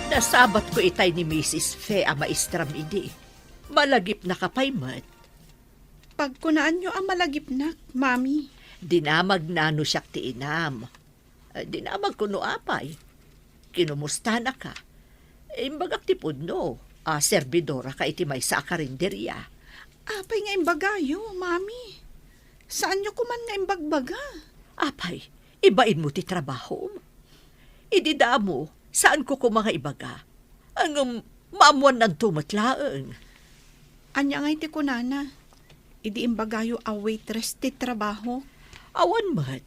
Nasabatko itay ni Misis Fe a maestram idi. Malagipnaka pay met. Pagkunaanyo a malagipnak, Mami. Dinamagna no siak ti inam. Eh, dinamagko no apay. Kinumustanaka. Imbagak ti pudno a serbidoraka iti maysa a karinderia. Apay nga imbagayo, Mami? Saanyo koman nga imbagbaga? Apay, ibainmo ti trabahom? Idi damo, saanko koma nga ibaga. Ngem maammuannanto met laeng. Ania ngay ti kunana? Idi imbagayo a waitress ti trabaho? Awan met.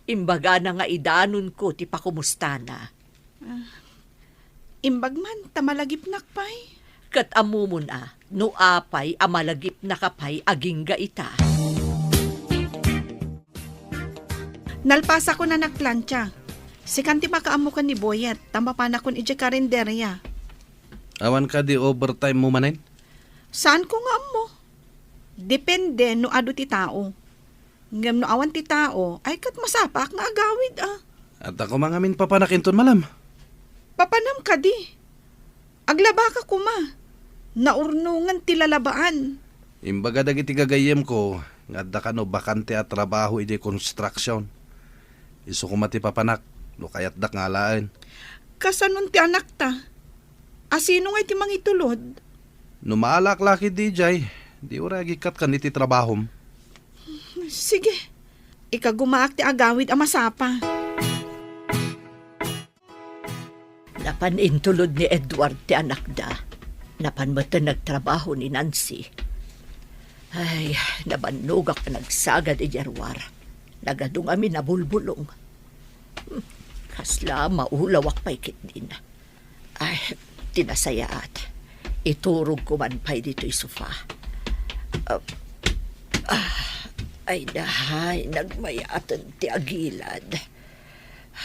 Imbagana nga idanonko ti pakumustana. Ah, imbag man ta malagipnak pay. Ket ammomon a no apay a malagipnaka pay agingga ita. Nalpasakon a nagplancha. Sikan ti makaammo ken ni Boyet, ta mapanakon idiay karinderia. Awan kadi overtime mo manen? Saanko nga ammo. Depende no adu ti tao. Ngem no awan ti tao, ay ket masapaak nga agawid, a. Adda koma ngamin papanak inton malam. Papanam kadi. Aglabaka koma. Naurnongan ti lalabaan. Imbaga dagiti gagayyemko nga adda kano bakante a trabaho idiay construction. Isu koma ti papanak no kayatdak nga alaen. Kasanon ti anakta? A sino ngay ti mangitulod? No maalaak la ketdi idiay, di uray agikkat ken iti trabahom. Sige, ikagumaak ti agawid a masapa. Napan intulod ni Edward ti anakda. Napan met nagtrabaho ni Nancy. Ay, nabannogak a nagsagad idiay ruar. Nagadu ngamin a bulbulong. Hmm, kasla maulawak pay ketdin. Ay, ti nasayaat. Iturogko man pay ditoy sofa. Ah, ah, ay, dahay, nagmayaten ti agilad.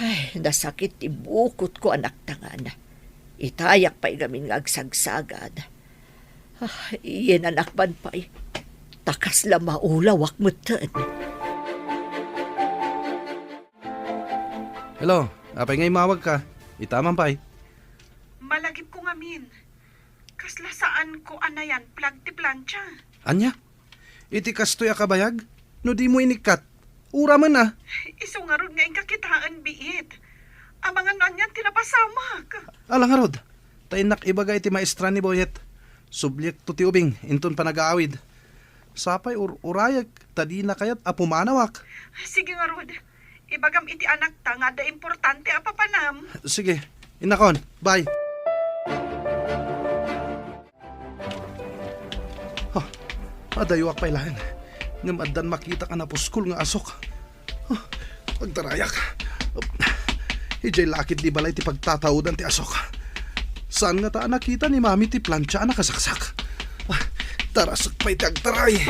Ay, nasakit ti bukotko a naktangan. Itayak pay ngamin nga agsagsagad. Ah, iyenanak man pay. Ta kasla maulawak metten. Hello, apay nga immawagka? Ita man pay. Malagipko ngamin. Kasla saanko a nayan-plag ti plancha. Ania? Iti kastoy a kabayag? No dimo inikkat, uramen a. Isu ngarud nga inka kitaen, biit. Amangan no anian ti napasamak. Ala ngarud, ta innak ibaga iti maestra ni Boyet. Subliekto ti ubing inton panagaawid. Sapay ur-, urayek, ta dina kayat a pumanawak. Sige ngarud. Ibagam iti anakta nga adda importante a papanam. Sige, innakon. Bye. Ah, adayuak pay laeng. Ngem addan makitak a napuskol nga asok. Ah, agtarayak. Idiay lakid ni balay ti pagtataodan ti asok. Saan ngata a nakita ni Mami ti plancha a nakasaksak? Ah, tarasek pay ti agtaray.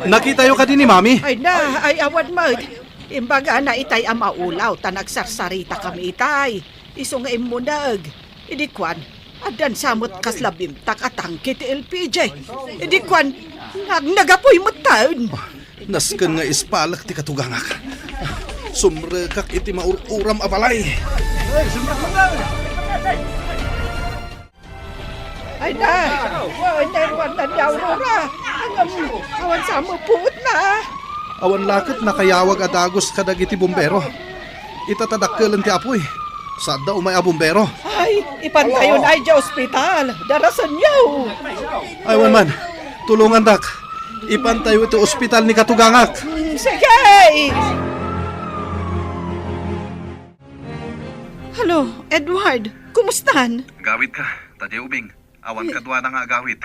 Nakitayo kadi ni Mami? Ay na, ay awan met. Imbagana itay a maulaw ta nagsarsaritakami itay. Isu nga immuneg. Idi kuan, addan sa met kasla bimtak a tangke ti L P G. Idi kuan, nag-, nagapuy metten. Nasken nga ispalek ti katugangak. Sumrekak iti maur-uram a balay. Ay na! Ay na, Juan, na ni Aurora! Ang, um, awan sa mo puot na! Awan laket nakayawag a dagus kadagiti bumbero. Ita ta dakkelen ti apuy. Sadda umay a bumbero. Ay, ipantayon ay di ospital. Darasenyo! Ay, wan man. Tulongandak. Ipantayo iti ospital ni katugangak. Mm, sige! Hello, Edward. Kumustan? Agawid ka, ta diay ubing. Awan kaduana nga agawid.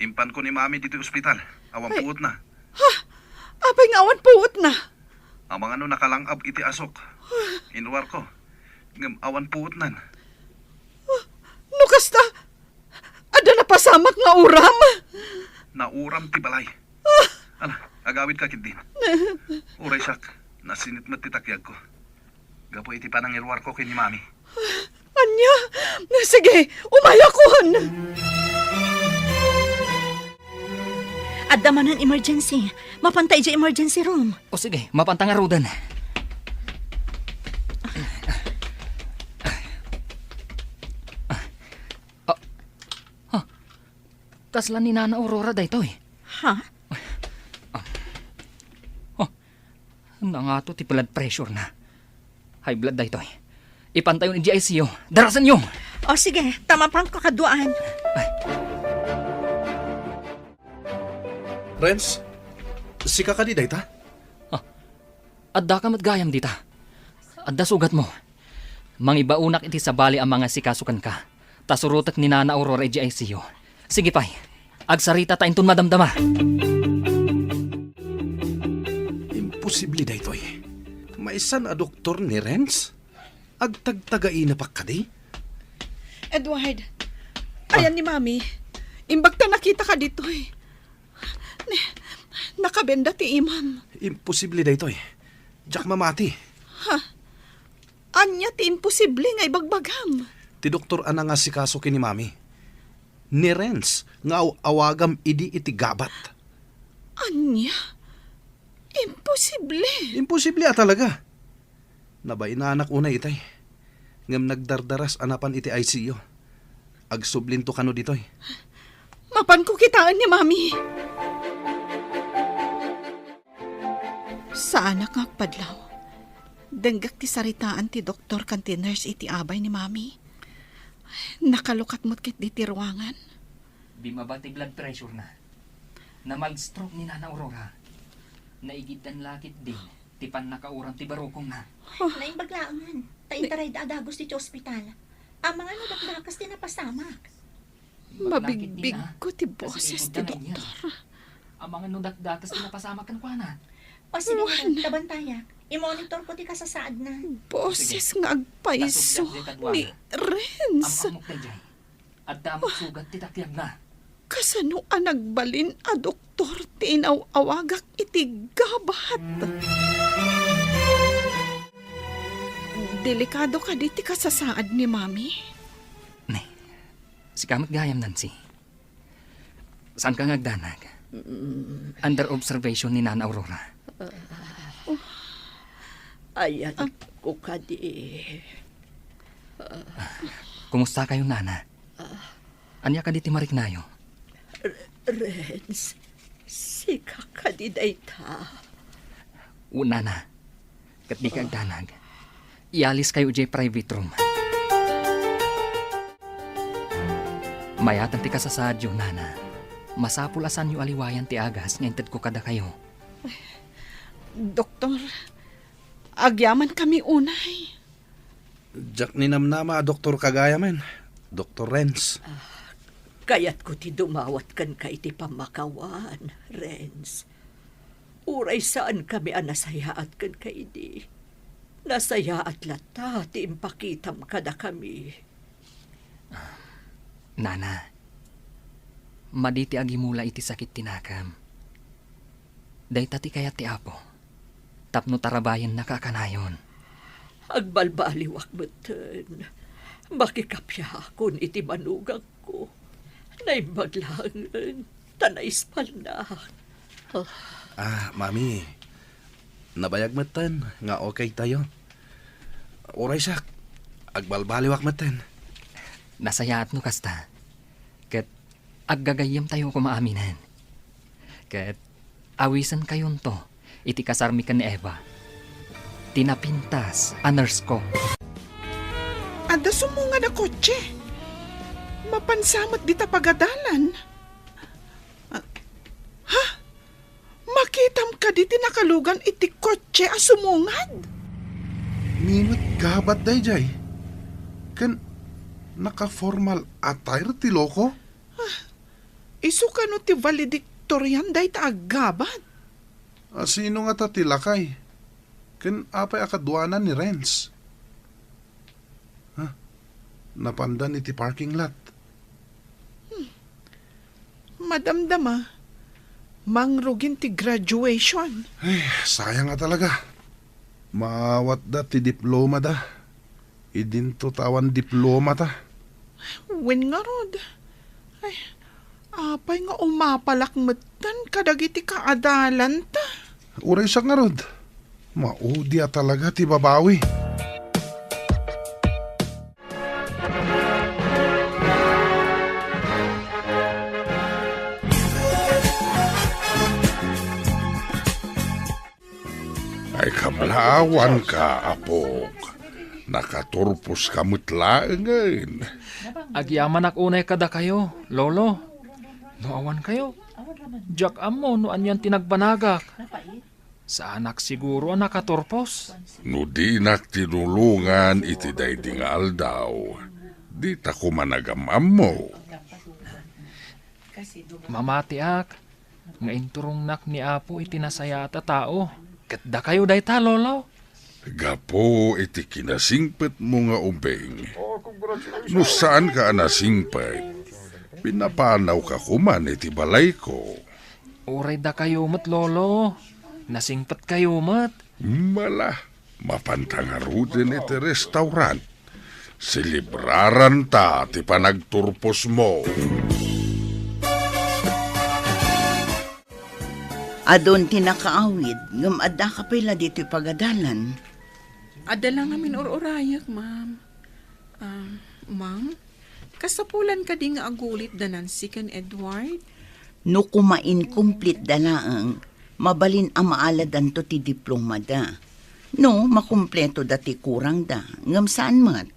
Impanko ni Mami ditoy ospital. Awan puot na. Ha? Apay nga awan puot na? Amangan no nakalang-ab iti asok. Inruarko. Ngem awan puotnan. No kasta, adda napasamak nga uram? Nauram ti balay. Ala, agawid ka ketdin. Uray siak, nasinit met ti takyagko. Gapu iti panangiruarko ken ni Mami. Ania? Sige, umayakon! Adda manen emergency. Mapanta idiay emergency room. O sige, mapanta ngaruden. Ah, ah, kasla ni Nana Aurora daytoy? Ha? Ah. Oh, nangato ti blood pressure na. High blood daytoy. Ipantayon idiay I C U. Darasenyo! O sige, ta mapanko kaduaan. Renz, sika kadi dayta? Ah, addaka met gayam dita. Adda sugatmo. Mangibaonak iti sabali a mangasikaso kenka. Ta surotek ni Nana Aurora idiay I C U. Sige pay, agsarita ta inton madamdama. Imposible daytoy. Maysan a doktor ni Renz? Agtagtagaina pa kadi? Edward, ayan ni Mami. Imbag ta nakitaka ditoy. Ne, nakabenda ti imam. Imposible daytoy. Diak mamati. Ha? Ania ti imposible nga ibagbagam? Ti doktor a nangasikaso ken ni Mami. Ni Renz nga aw-awagam idi iti gabat. Ania? Imposible. Imposible a talaga. Nabainanak unay itay. Ngem nagdardaras a napan iti I C U. Agsublinto kano ditoy. Mapanko kitaen ni Mami. Saanak nga agpadlaw. Denggak ti saritaan ti doktor ken ti nurse iti abay ni Mami. Nakalukat met ketdi ti ruangan. Bimaba ti blood pressure na. Namag-stroke ni Nana Aurora. Naigiddan la ketdin ti pannakauram ti barukongna. Naimbag laengen, ta intarayda a dagus ditoy ospital. Amangan no dakdakas ti napasamak. Imbag la ketdin, ah. Mabigbigko ti boses ti doktor. Amangan no dakdakas ti napasamak kenkuana. O sige, Juana, tabantayak. Imonitorko ti kasasaadna. Boses nga agpayso ni Renz. Am-ammok daydiay. Adda met sugat ti takyagna. Kasano a nagbalin a doktor ti inaw-awagak iti gabat? Delikado kadi ti kasasaad ni Mami? Ne, sika met gayam, Nancy. Saanka nga agdanag? Under observation ni Nana Aurora. Ayanko kadi. Kumusta kayo, Nana? Ania kadi ti mariknayo? R-, Renz, sika kadi dayta? O, Nana, ket dika agdanag. Ialiskayo idiay private room. Mayat ti kasasaadyo, Nana. Masapul a saanyo aliwayan ti agas nga intedko kadakayo. Doktor, agyamankami unay. Diak ninamnama a doktorka gayamen, Doktor Renz. Ah, kayatko ti dumawat kenka iti pammakawan, Renz. Uray saankami a nasayaat kenka idi, nasayaat latta ti impakitam kadakami. Nana, madi ti agimula iti sakit ti nakam. Dayta ti kayat ti Apo, tapno tarabayennaka a kanayon. Agbalbaliwak metten. Makikapiakon iti manugangko. Naimbag laengen, ta naispalnak. Ah, Mami, nabayag metten nga okay tayo. Uray siak, agbalbaliwak metten. Nasayaat no kasta. Ket aggagayyemtayo koma aminen. Ket awisenkayonto iti kasarmi ken ni Eva, ti napintas a nurse ko. Adda sumungad a kotse. Mapansa met dita pagadalan. Ah, ha? Makitam kadi ti nakalugan iti kotse a sumungad? Ni met gabat daydiay. Ken naka-formal attire ti loko? Ah, isu kano ti valedictorian dayta a gabat? A, sino ngata ti lakay? Ken apay a kaduanan ni Renz? Ha? Napandan iti parking lot. Hmm. Madamdama, mangrugin ti graduation. Ay, sayang nga talaga. Maawatda ti diplomada. Idinto ta awan diplomata. Wen ngarud. Ay, apay nga umapalak metten kadagiti kaadalanta? Uray siak ngarud. Maudi a talaga ti babawi. Ay, kablawanka, apok. Nakaturposka met laengen. Agyamanak unay kadakayo, Lolo. No awankayo, diak ammo no anian ti nagbanagak. Saanak siguro a nakaturpos. No dinak tinulongan iti daydi nga aldaw, dita koma nagam-ammo. Mamatiak nga inturongnak ni Apo iti nasayaat a tao. Ket dakayo dayta, Lolo. Gapu iti kinasingpetmo nga ubing, no saanka a nasingpet, pinapanawka koman iti balayko. Uray dakayo met, Lolo. Nasingpetkayo met. Mala, mapanta ngaruden iti restaurant. Selebraranta ti panagturposmo. Adun ti nakaawid, ngem addaka pay la ditoy pagadalan. Adda la ngamin ur-urayek, ma'am. Ah, ma'am, kasapulan kadi nga agulit da Nancy ken Edward? No koma inkumplitda laeng, mabalin a maaladanto ti diplomada. No, makumpletoda ti kurangda, ngem saan met.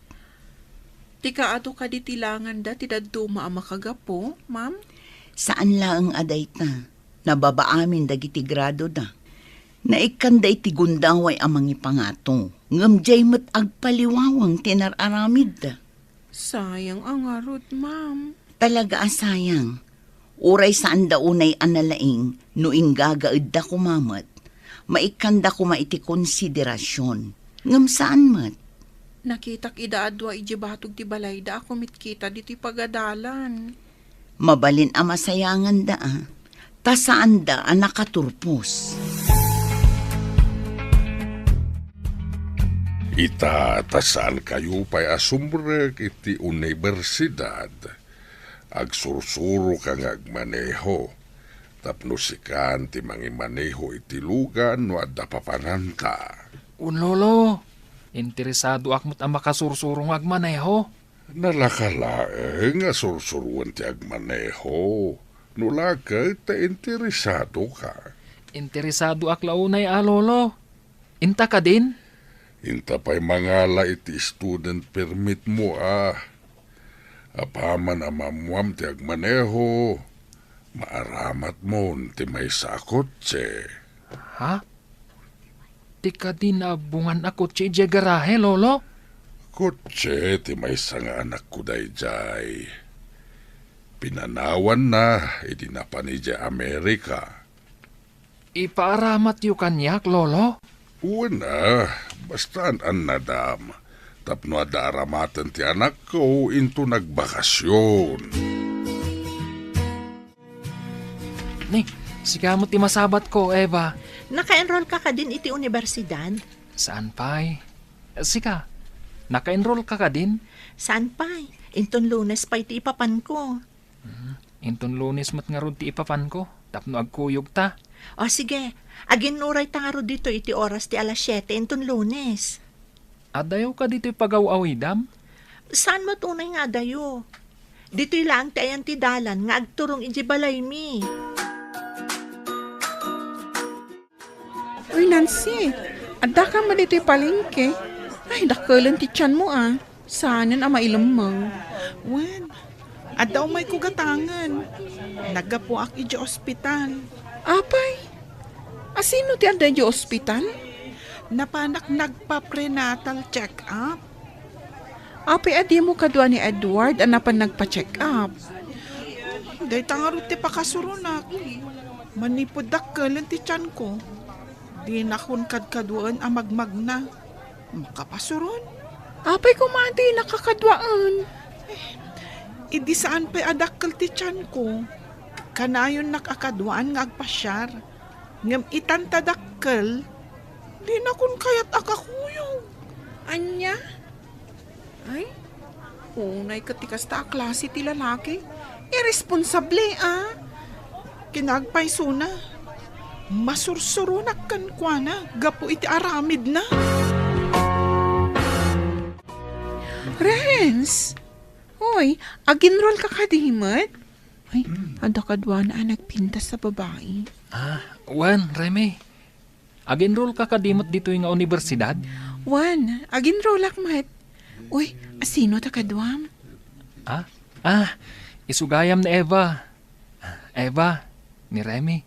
Ti kaadu kadi ti langanda ti dadduma a makagapu, ma'am? Saan laeng a dayta. Nababa amin dagiti gradoda. Naikkanda iti gundaway a mangipangato, ngem diay met agpaliwawang ti nar-aramidda. Sayang a ngarud, ma'am. Talaga a sayang. Uray saanda unay a nalaing no inggagaedda koma met, maikkanda koma iti konsiderasion. Ngem saan met. Nakitak ida a dua idiay batog ti balayda a kumitkita ditoy pagadalan. Mabalin a masayanganda a, ta saanda a nakaturpos. Ita, ta saankayo pay a sumrek iti universidad. Agsursuroka nga agmaneho, tapno sikan ti mangimaneho iti lugan no adda papananta. Wen, Lolo, interesadoak met a makasursuro nga agmaneho. Nalaka laeng a sursuroen ti agmaneho. No la ket ta interesadoka. Interesadoak la unay a, Lolo. Inta kadin? Inta pay mangala iti student permit mo a. Apaman a maammuam ti agmaneho, maaramatmon ti maysa a kotse. Ha? Ti kadin a bungan a kotse idiay garahe, Lolo? Kotse ti maysa nga anakko daydiay. Pinanawanna idi napan idiay Amerika. Ipaaramatyo kaniak, Lolo? Wen a, basta an-annadam, tapno adda aramaten ti anakko inton agbakasyon. Ni, sika met ti masabatko, Eva. Naka-enroll ka kadin iti universidad? Saan pay. Sika, naka-enroll ka kadin? Saan pay. Inton Lunes pay ti ipapanko. Hmm, inton Lunes met ngarud ti ipapanko, tapno agkuyogta. O sige, aginnurayta ngarud ditoy iti oras ti alas siete inton Lunes. Adayo ka ditoy pagaw-awidam? Saan met unay nga adayo? Ditoy laeng ti ayan ti dalan nga agturong idiay balaymi. Uy, Nancy, addaka met ditoy palengke? Ay, dakkelen ti tianmo a. Saanen a mailemmeng. Wen, adda umayko gatangen. Naggapuak idiay ospital. Apay, a sino ti adda idiay ospital? Napanak nagpa-prenatal check-up. Apay a dimo kadua ni Edward a napan nagpa-check-up? Dayta ngarud ti pakasuronak. Manipud dakkelen ti tianko, dinakon kadkaduaen a magmagna. Makapasuron? Apay koma a dinaka kaduaen? Idi saan pay a dakkel ti tianko, kanayonnak a kaduaan nga agpasiar. Ngem itan ta dakkel, dinakon kayat a kakuyog. Ania? Ay, unay ket ti kasta a klase ti lalaki. Irresponsable, a. Kinaagpaysona, masursuronak kenkuana gapu iti aramidna. Renz! Hoy, aginrol ka kadi met? Ay, adda kaduana a nagpintas a babai. Ah, wen, Reme. Aginrol ka kadi met ditoy nga universidad? Wen, aginrolak met. Uy, asino ta kaduam? Ah? Ah, isu gayam ni Eva. Eva, ni Remy.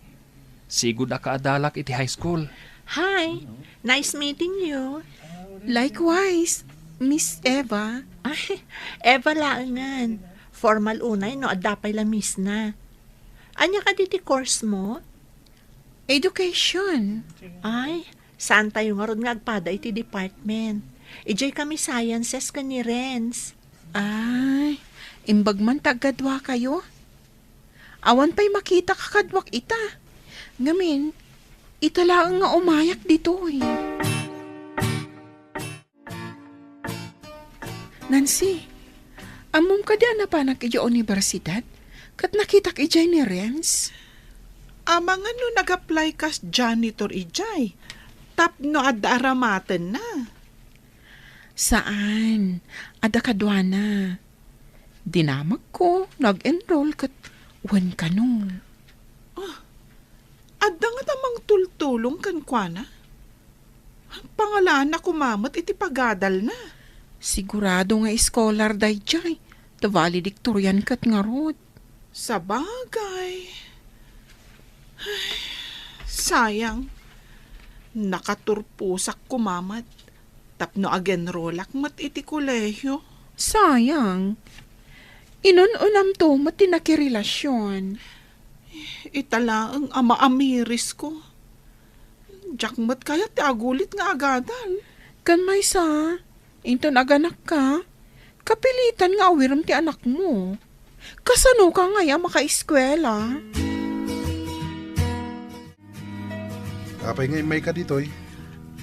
Sigud a kaadalak iti high school. Hi, nice meeting you. Likewise, Miss Eva. Ay, Eva laengen. Formal unay no adda pay la Miss na. Ania kadi ti course mo? Education. Ay, saan tayo ngarud nga agpada iti department? Idiay kami sciences ken ni Renz. Ay, imbag man ta agkadua kayo. Awan pay makitak a kaduak ita. Ngamin, ita laeng nga umayak ditoy. Nancy, ammom kadi a napanak idiay universidad? Ket nakitak idiay ni Renz? Amangan no nag-apply kas janitor idiay, tapno adda aramatenna. Saan, adda kaduana. Dinamagko no ag-enroll ket wen kano. Ah, adda ngata mangtultulong kenkuana? Pangalaanna koma met iti pagadalna. Sigurado nga scholar daydiay, ta valedictorian ket ngarud. Sabagay. Ay, sayang. Nakaturposak koma met tapno agenrolak met iti kolehio. Sayang. Inun-unamto met ti nakirelasion. Ita laeng a maamirisko. Diak met kayat ti agulit nga agadal. Ken maysa, inton aganakka, kapilitan nga awirem ti anakmo. Kasanoka ngay a makaeskuela? Apay nga immayka ditoy?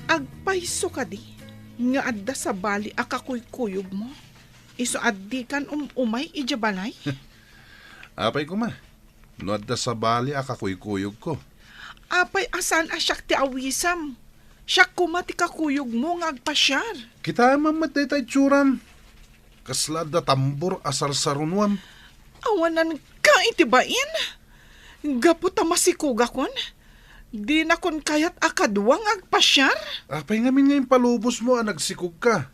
Agpayso kadi nga adda sabali a kakuykuyogmo? Isu a dikan um-umay idiay balay? Apay koma, no adda sabali a kakuykuyogko? Apay a saan a siak ti awisem? Siak koma ti kakuyogmo nga agpasiar. Kitaem met dayta itsuram. Kasla adda tambor a sarsarunuam. Awananka iti bain? Gapu ta masikugakon, dinakon kayat a kadua nga agpasiar? Apay ngamin nga impalubosmo a nagsikugka?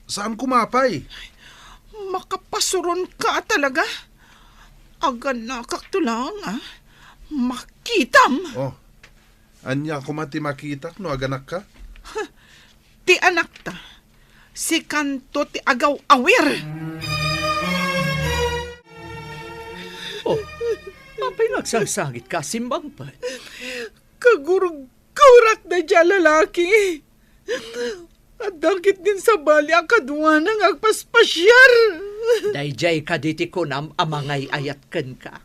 Saan koma pay? Makapasuronka a talaga. Aganakakto laeng, a. Makitam. Oh, ania koma ti makitak no aganakka? Ti anakta, sikanto ti agaw-awir. Oh, apay nga agsangsangitka a simmangpet? Kagurgurak daydiay a lalaki. Adda ketdin sabali a kaduana nga agpaspasiar. Daydiay kadi ti kunam a mangay-ayat kenka?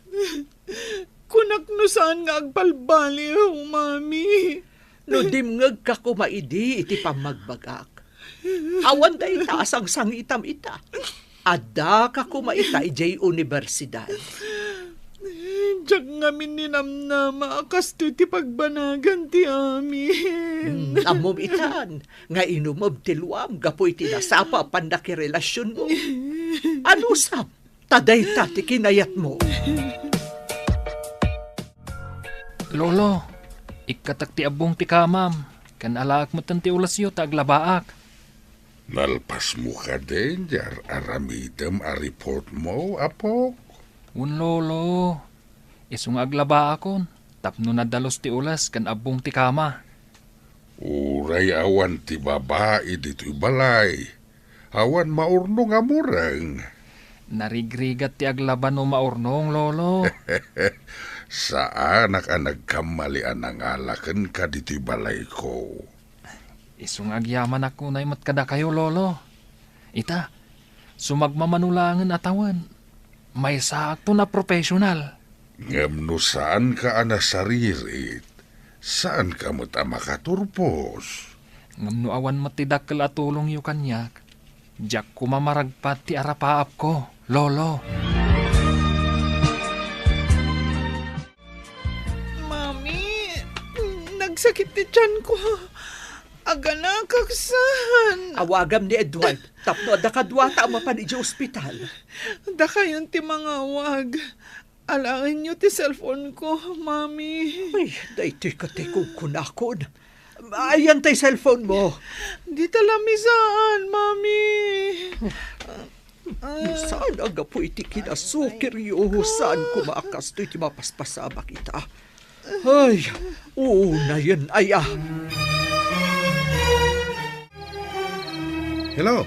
Kunak no saan nga agbalbaliw, Mami. No dimngegka koma idi iti pammagbagak, awan dayta a sangsangitam ita. Addaka koma ita idiay universidad. Diak ngamin ninamnama a kastoy ti pagbanagan ti amin. Hmm, ammom itan nga inumeb ti luam gapu iti nasapa a pannakirelasionmo. Anusam, ta dayta ti kinayatmo. Lolo, ikkatak ti abbong ti kamam, ken alaek metten ti ulasyo ta aglabaak. Nalpasmo kadin di ar-aramidem a reportmo, apok? Wen, Lolo. Isu nga aglabaakon tapno nadalus ti ulas ken abbong ti kama. Uray awan ti babai ditoy balay, awan maurnong a mureng. Narigrigat ti aglaba no maurnong, Lolo. Saanak a nagkammali a nangala kenka ditoy balayko. Isu nga agyamanak unay met kadakayo, Lolo. Ita, sumagmamano laengen a tawen, maysaakton a professional. Ngem no saanka a nasaririt, saanka met a makaturpos. Ngem no awan met ti dakkel a tulongyo kaniak, diak koma maragpat ti arapaapko, Lolo. Mami, nagsakit ti tianko. Aganakak saan. Awagam ni Edward tapno adda kaduata a mapan idiay ospital. Dakayon ti mangawag. Alaenyo ti cellphone ko, Mami. Ay, daytoy ket ti kunkunakon. Ayan tay cellphone mo. Dita lamisaan, Mami. Saan a gapu iti kinasukiryo, saan koma a kastoy ti mapaspasabak ita. Ay, unayen aya. Hello?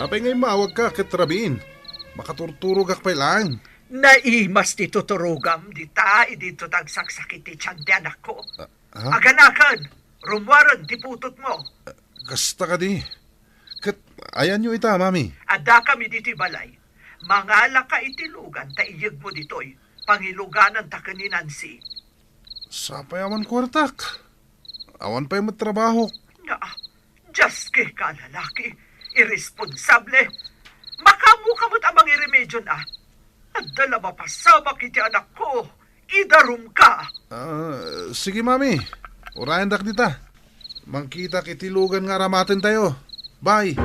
Apay nga immawagka ket rabiin? Makaturturogak pay laeng. Naimas ti tuturogam dita idi dagsaksakit ti tian ti anakko. Ah, ha? Aganaken, rummuaren ti putotmo. Kasta kadi. Ket ayanyo ita, Mami? Addakami ditoy balay. Mangalaka iti lugan ta iyegmo ditoy. Pangilugananta ken ni Nancy. Sapay awan kuartak. Awan pay met trabahok. Naa, diaske ka a lalaki. Irresponsable. Makaammoka met a mangiremediona. Adda la mapasabak iti anakko. Idarumka. Ah, sige, Mami. Urayendak dita. Mangkitak iti lugan nga aramatentayo. Bye.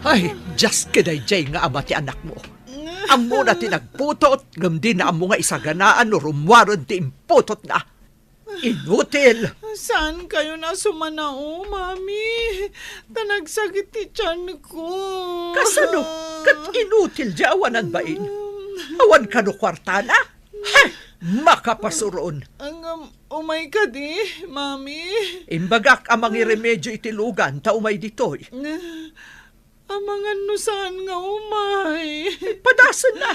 Ay, diaske daydiay nga ama ti anakmo. Ammona ti nagputot, ngem dina ammo nga isaganaan no rummuaren ti imputotna. Inutil! Saankayon a sumanao, Mami? Ta nagsakit ti tianko. Kasano? Ket inutil diay awanan bain? Awan kano kuartana? He! Makapasuron! Ang, um, umay kadi, Mami? Imbagak a mangiremedio iti lugan ta umay ditoy. Amangan no saan nga umay. Padasenna.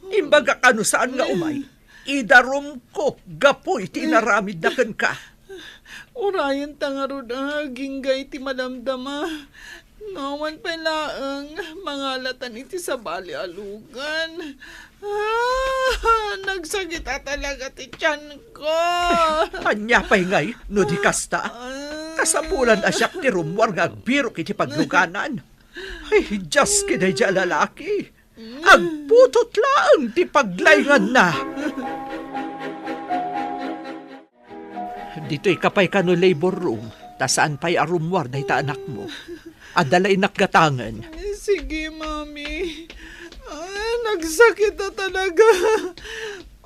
Imbagak a no saan nga umay. Idarumko gapu iti inaramidna kenka. Urayenta ngarud a agingga iti madamdama. No awan pay laeng, mangalatan iti sabali a lugan. Ah, nagsakit a talaga ti tianko. Ania pay ngay no di kasta? Kasapulan a siak ti rummuar nga agbirok iti pagluganan. Ay, diaske daydiay a lalaki. Agputot laeng ti paglainganna. Ditoyka pay kano labor room, ta saan pay a rummuar dayta anakmo. Adda la innak gatangen. Sige, Mami. Ah, nagsakit a talaga.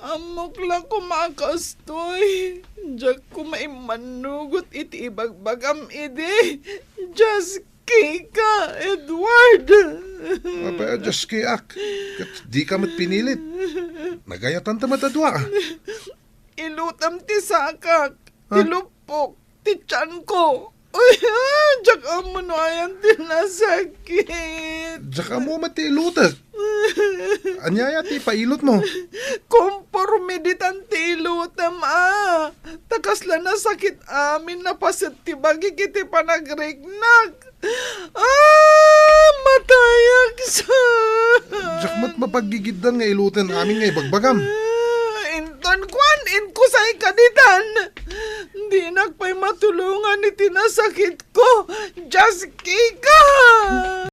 Ammok la koma a kastoy. Diak koma immannugot iti ibagbagam idi. Diaske ka, Edward. Apay a diaske ak? Ket dika met pinilit. Nagayatanta met a dua. Ilutem ti sakak, ti Ha? lupok, ti tianko. Uy, ah, diak ammo no ayan ti nasakit. Diak ammo met ti ilutek. Ania aya ti ipailotmo? Konforme ditan ti ilutem, ah. Ta kasla nasakit amin a paset ti bagik iti panagriknak. Ah, matayak sa. Diak met mapaggigiddan nga iloten amin nga ibagbagam. Ah, inton kuan, inkusay ka ditan. Dinak pay matulongan iti nasakitko. Diaske ka.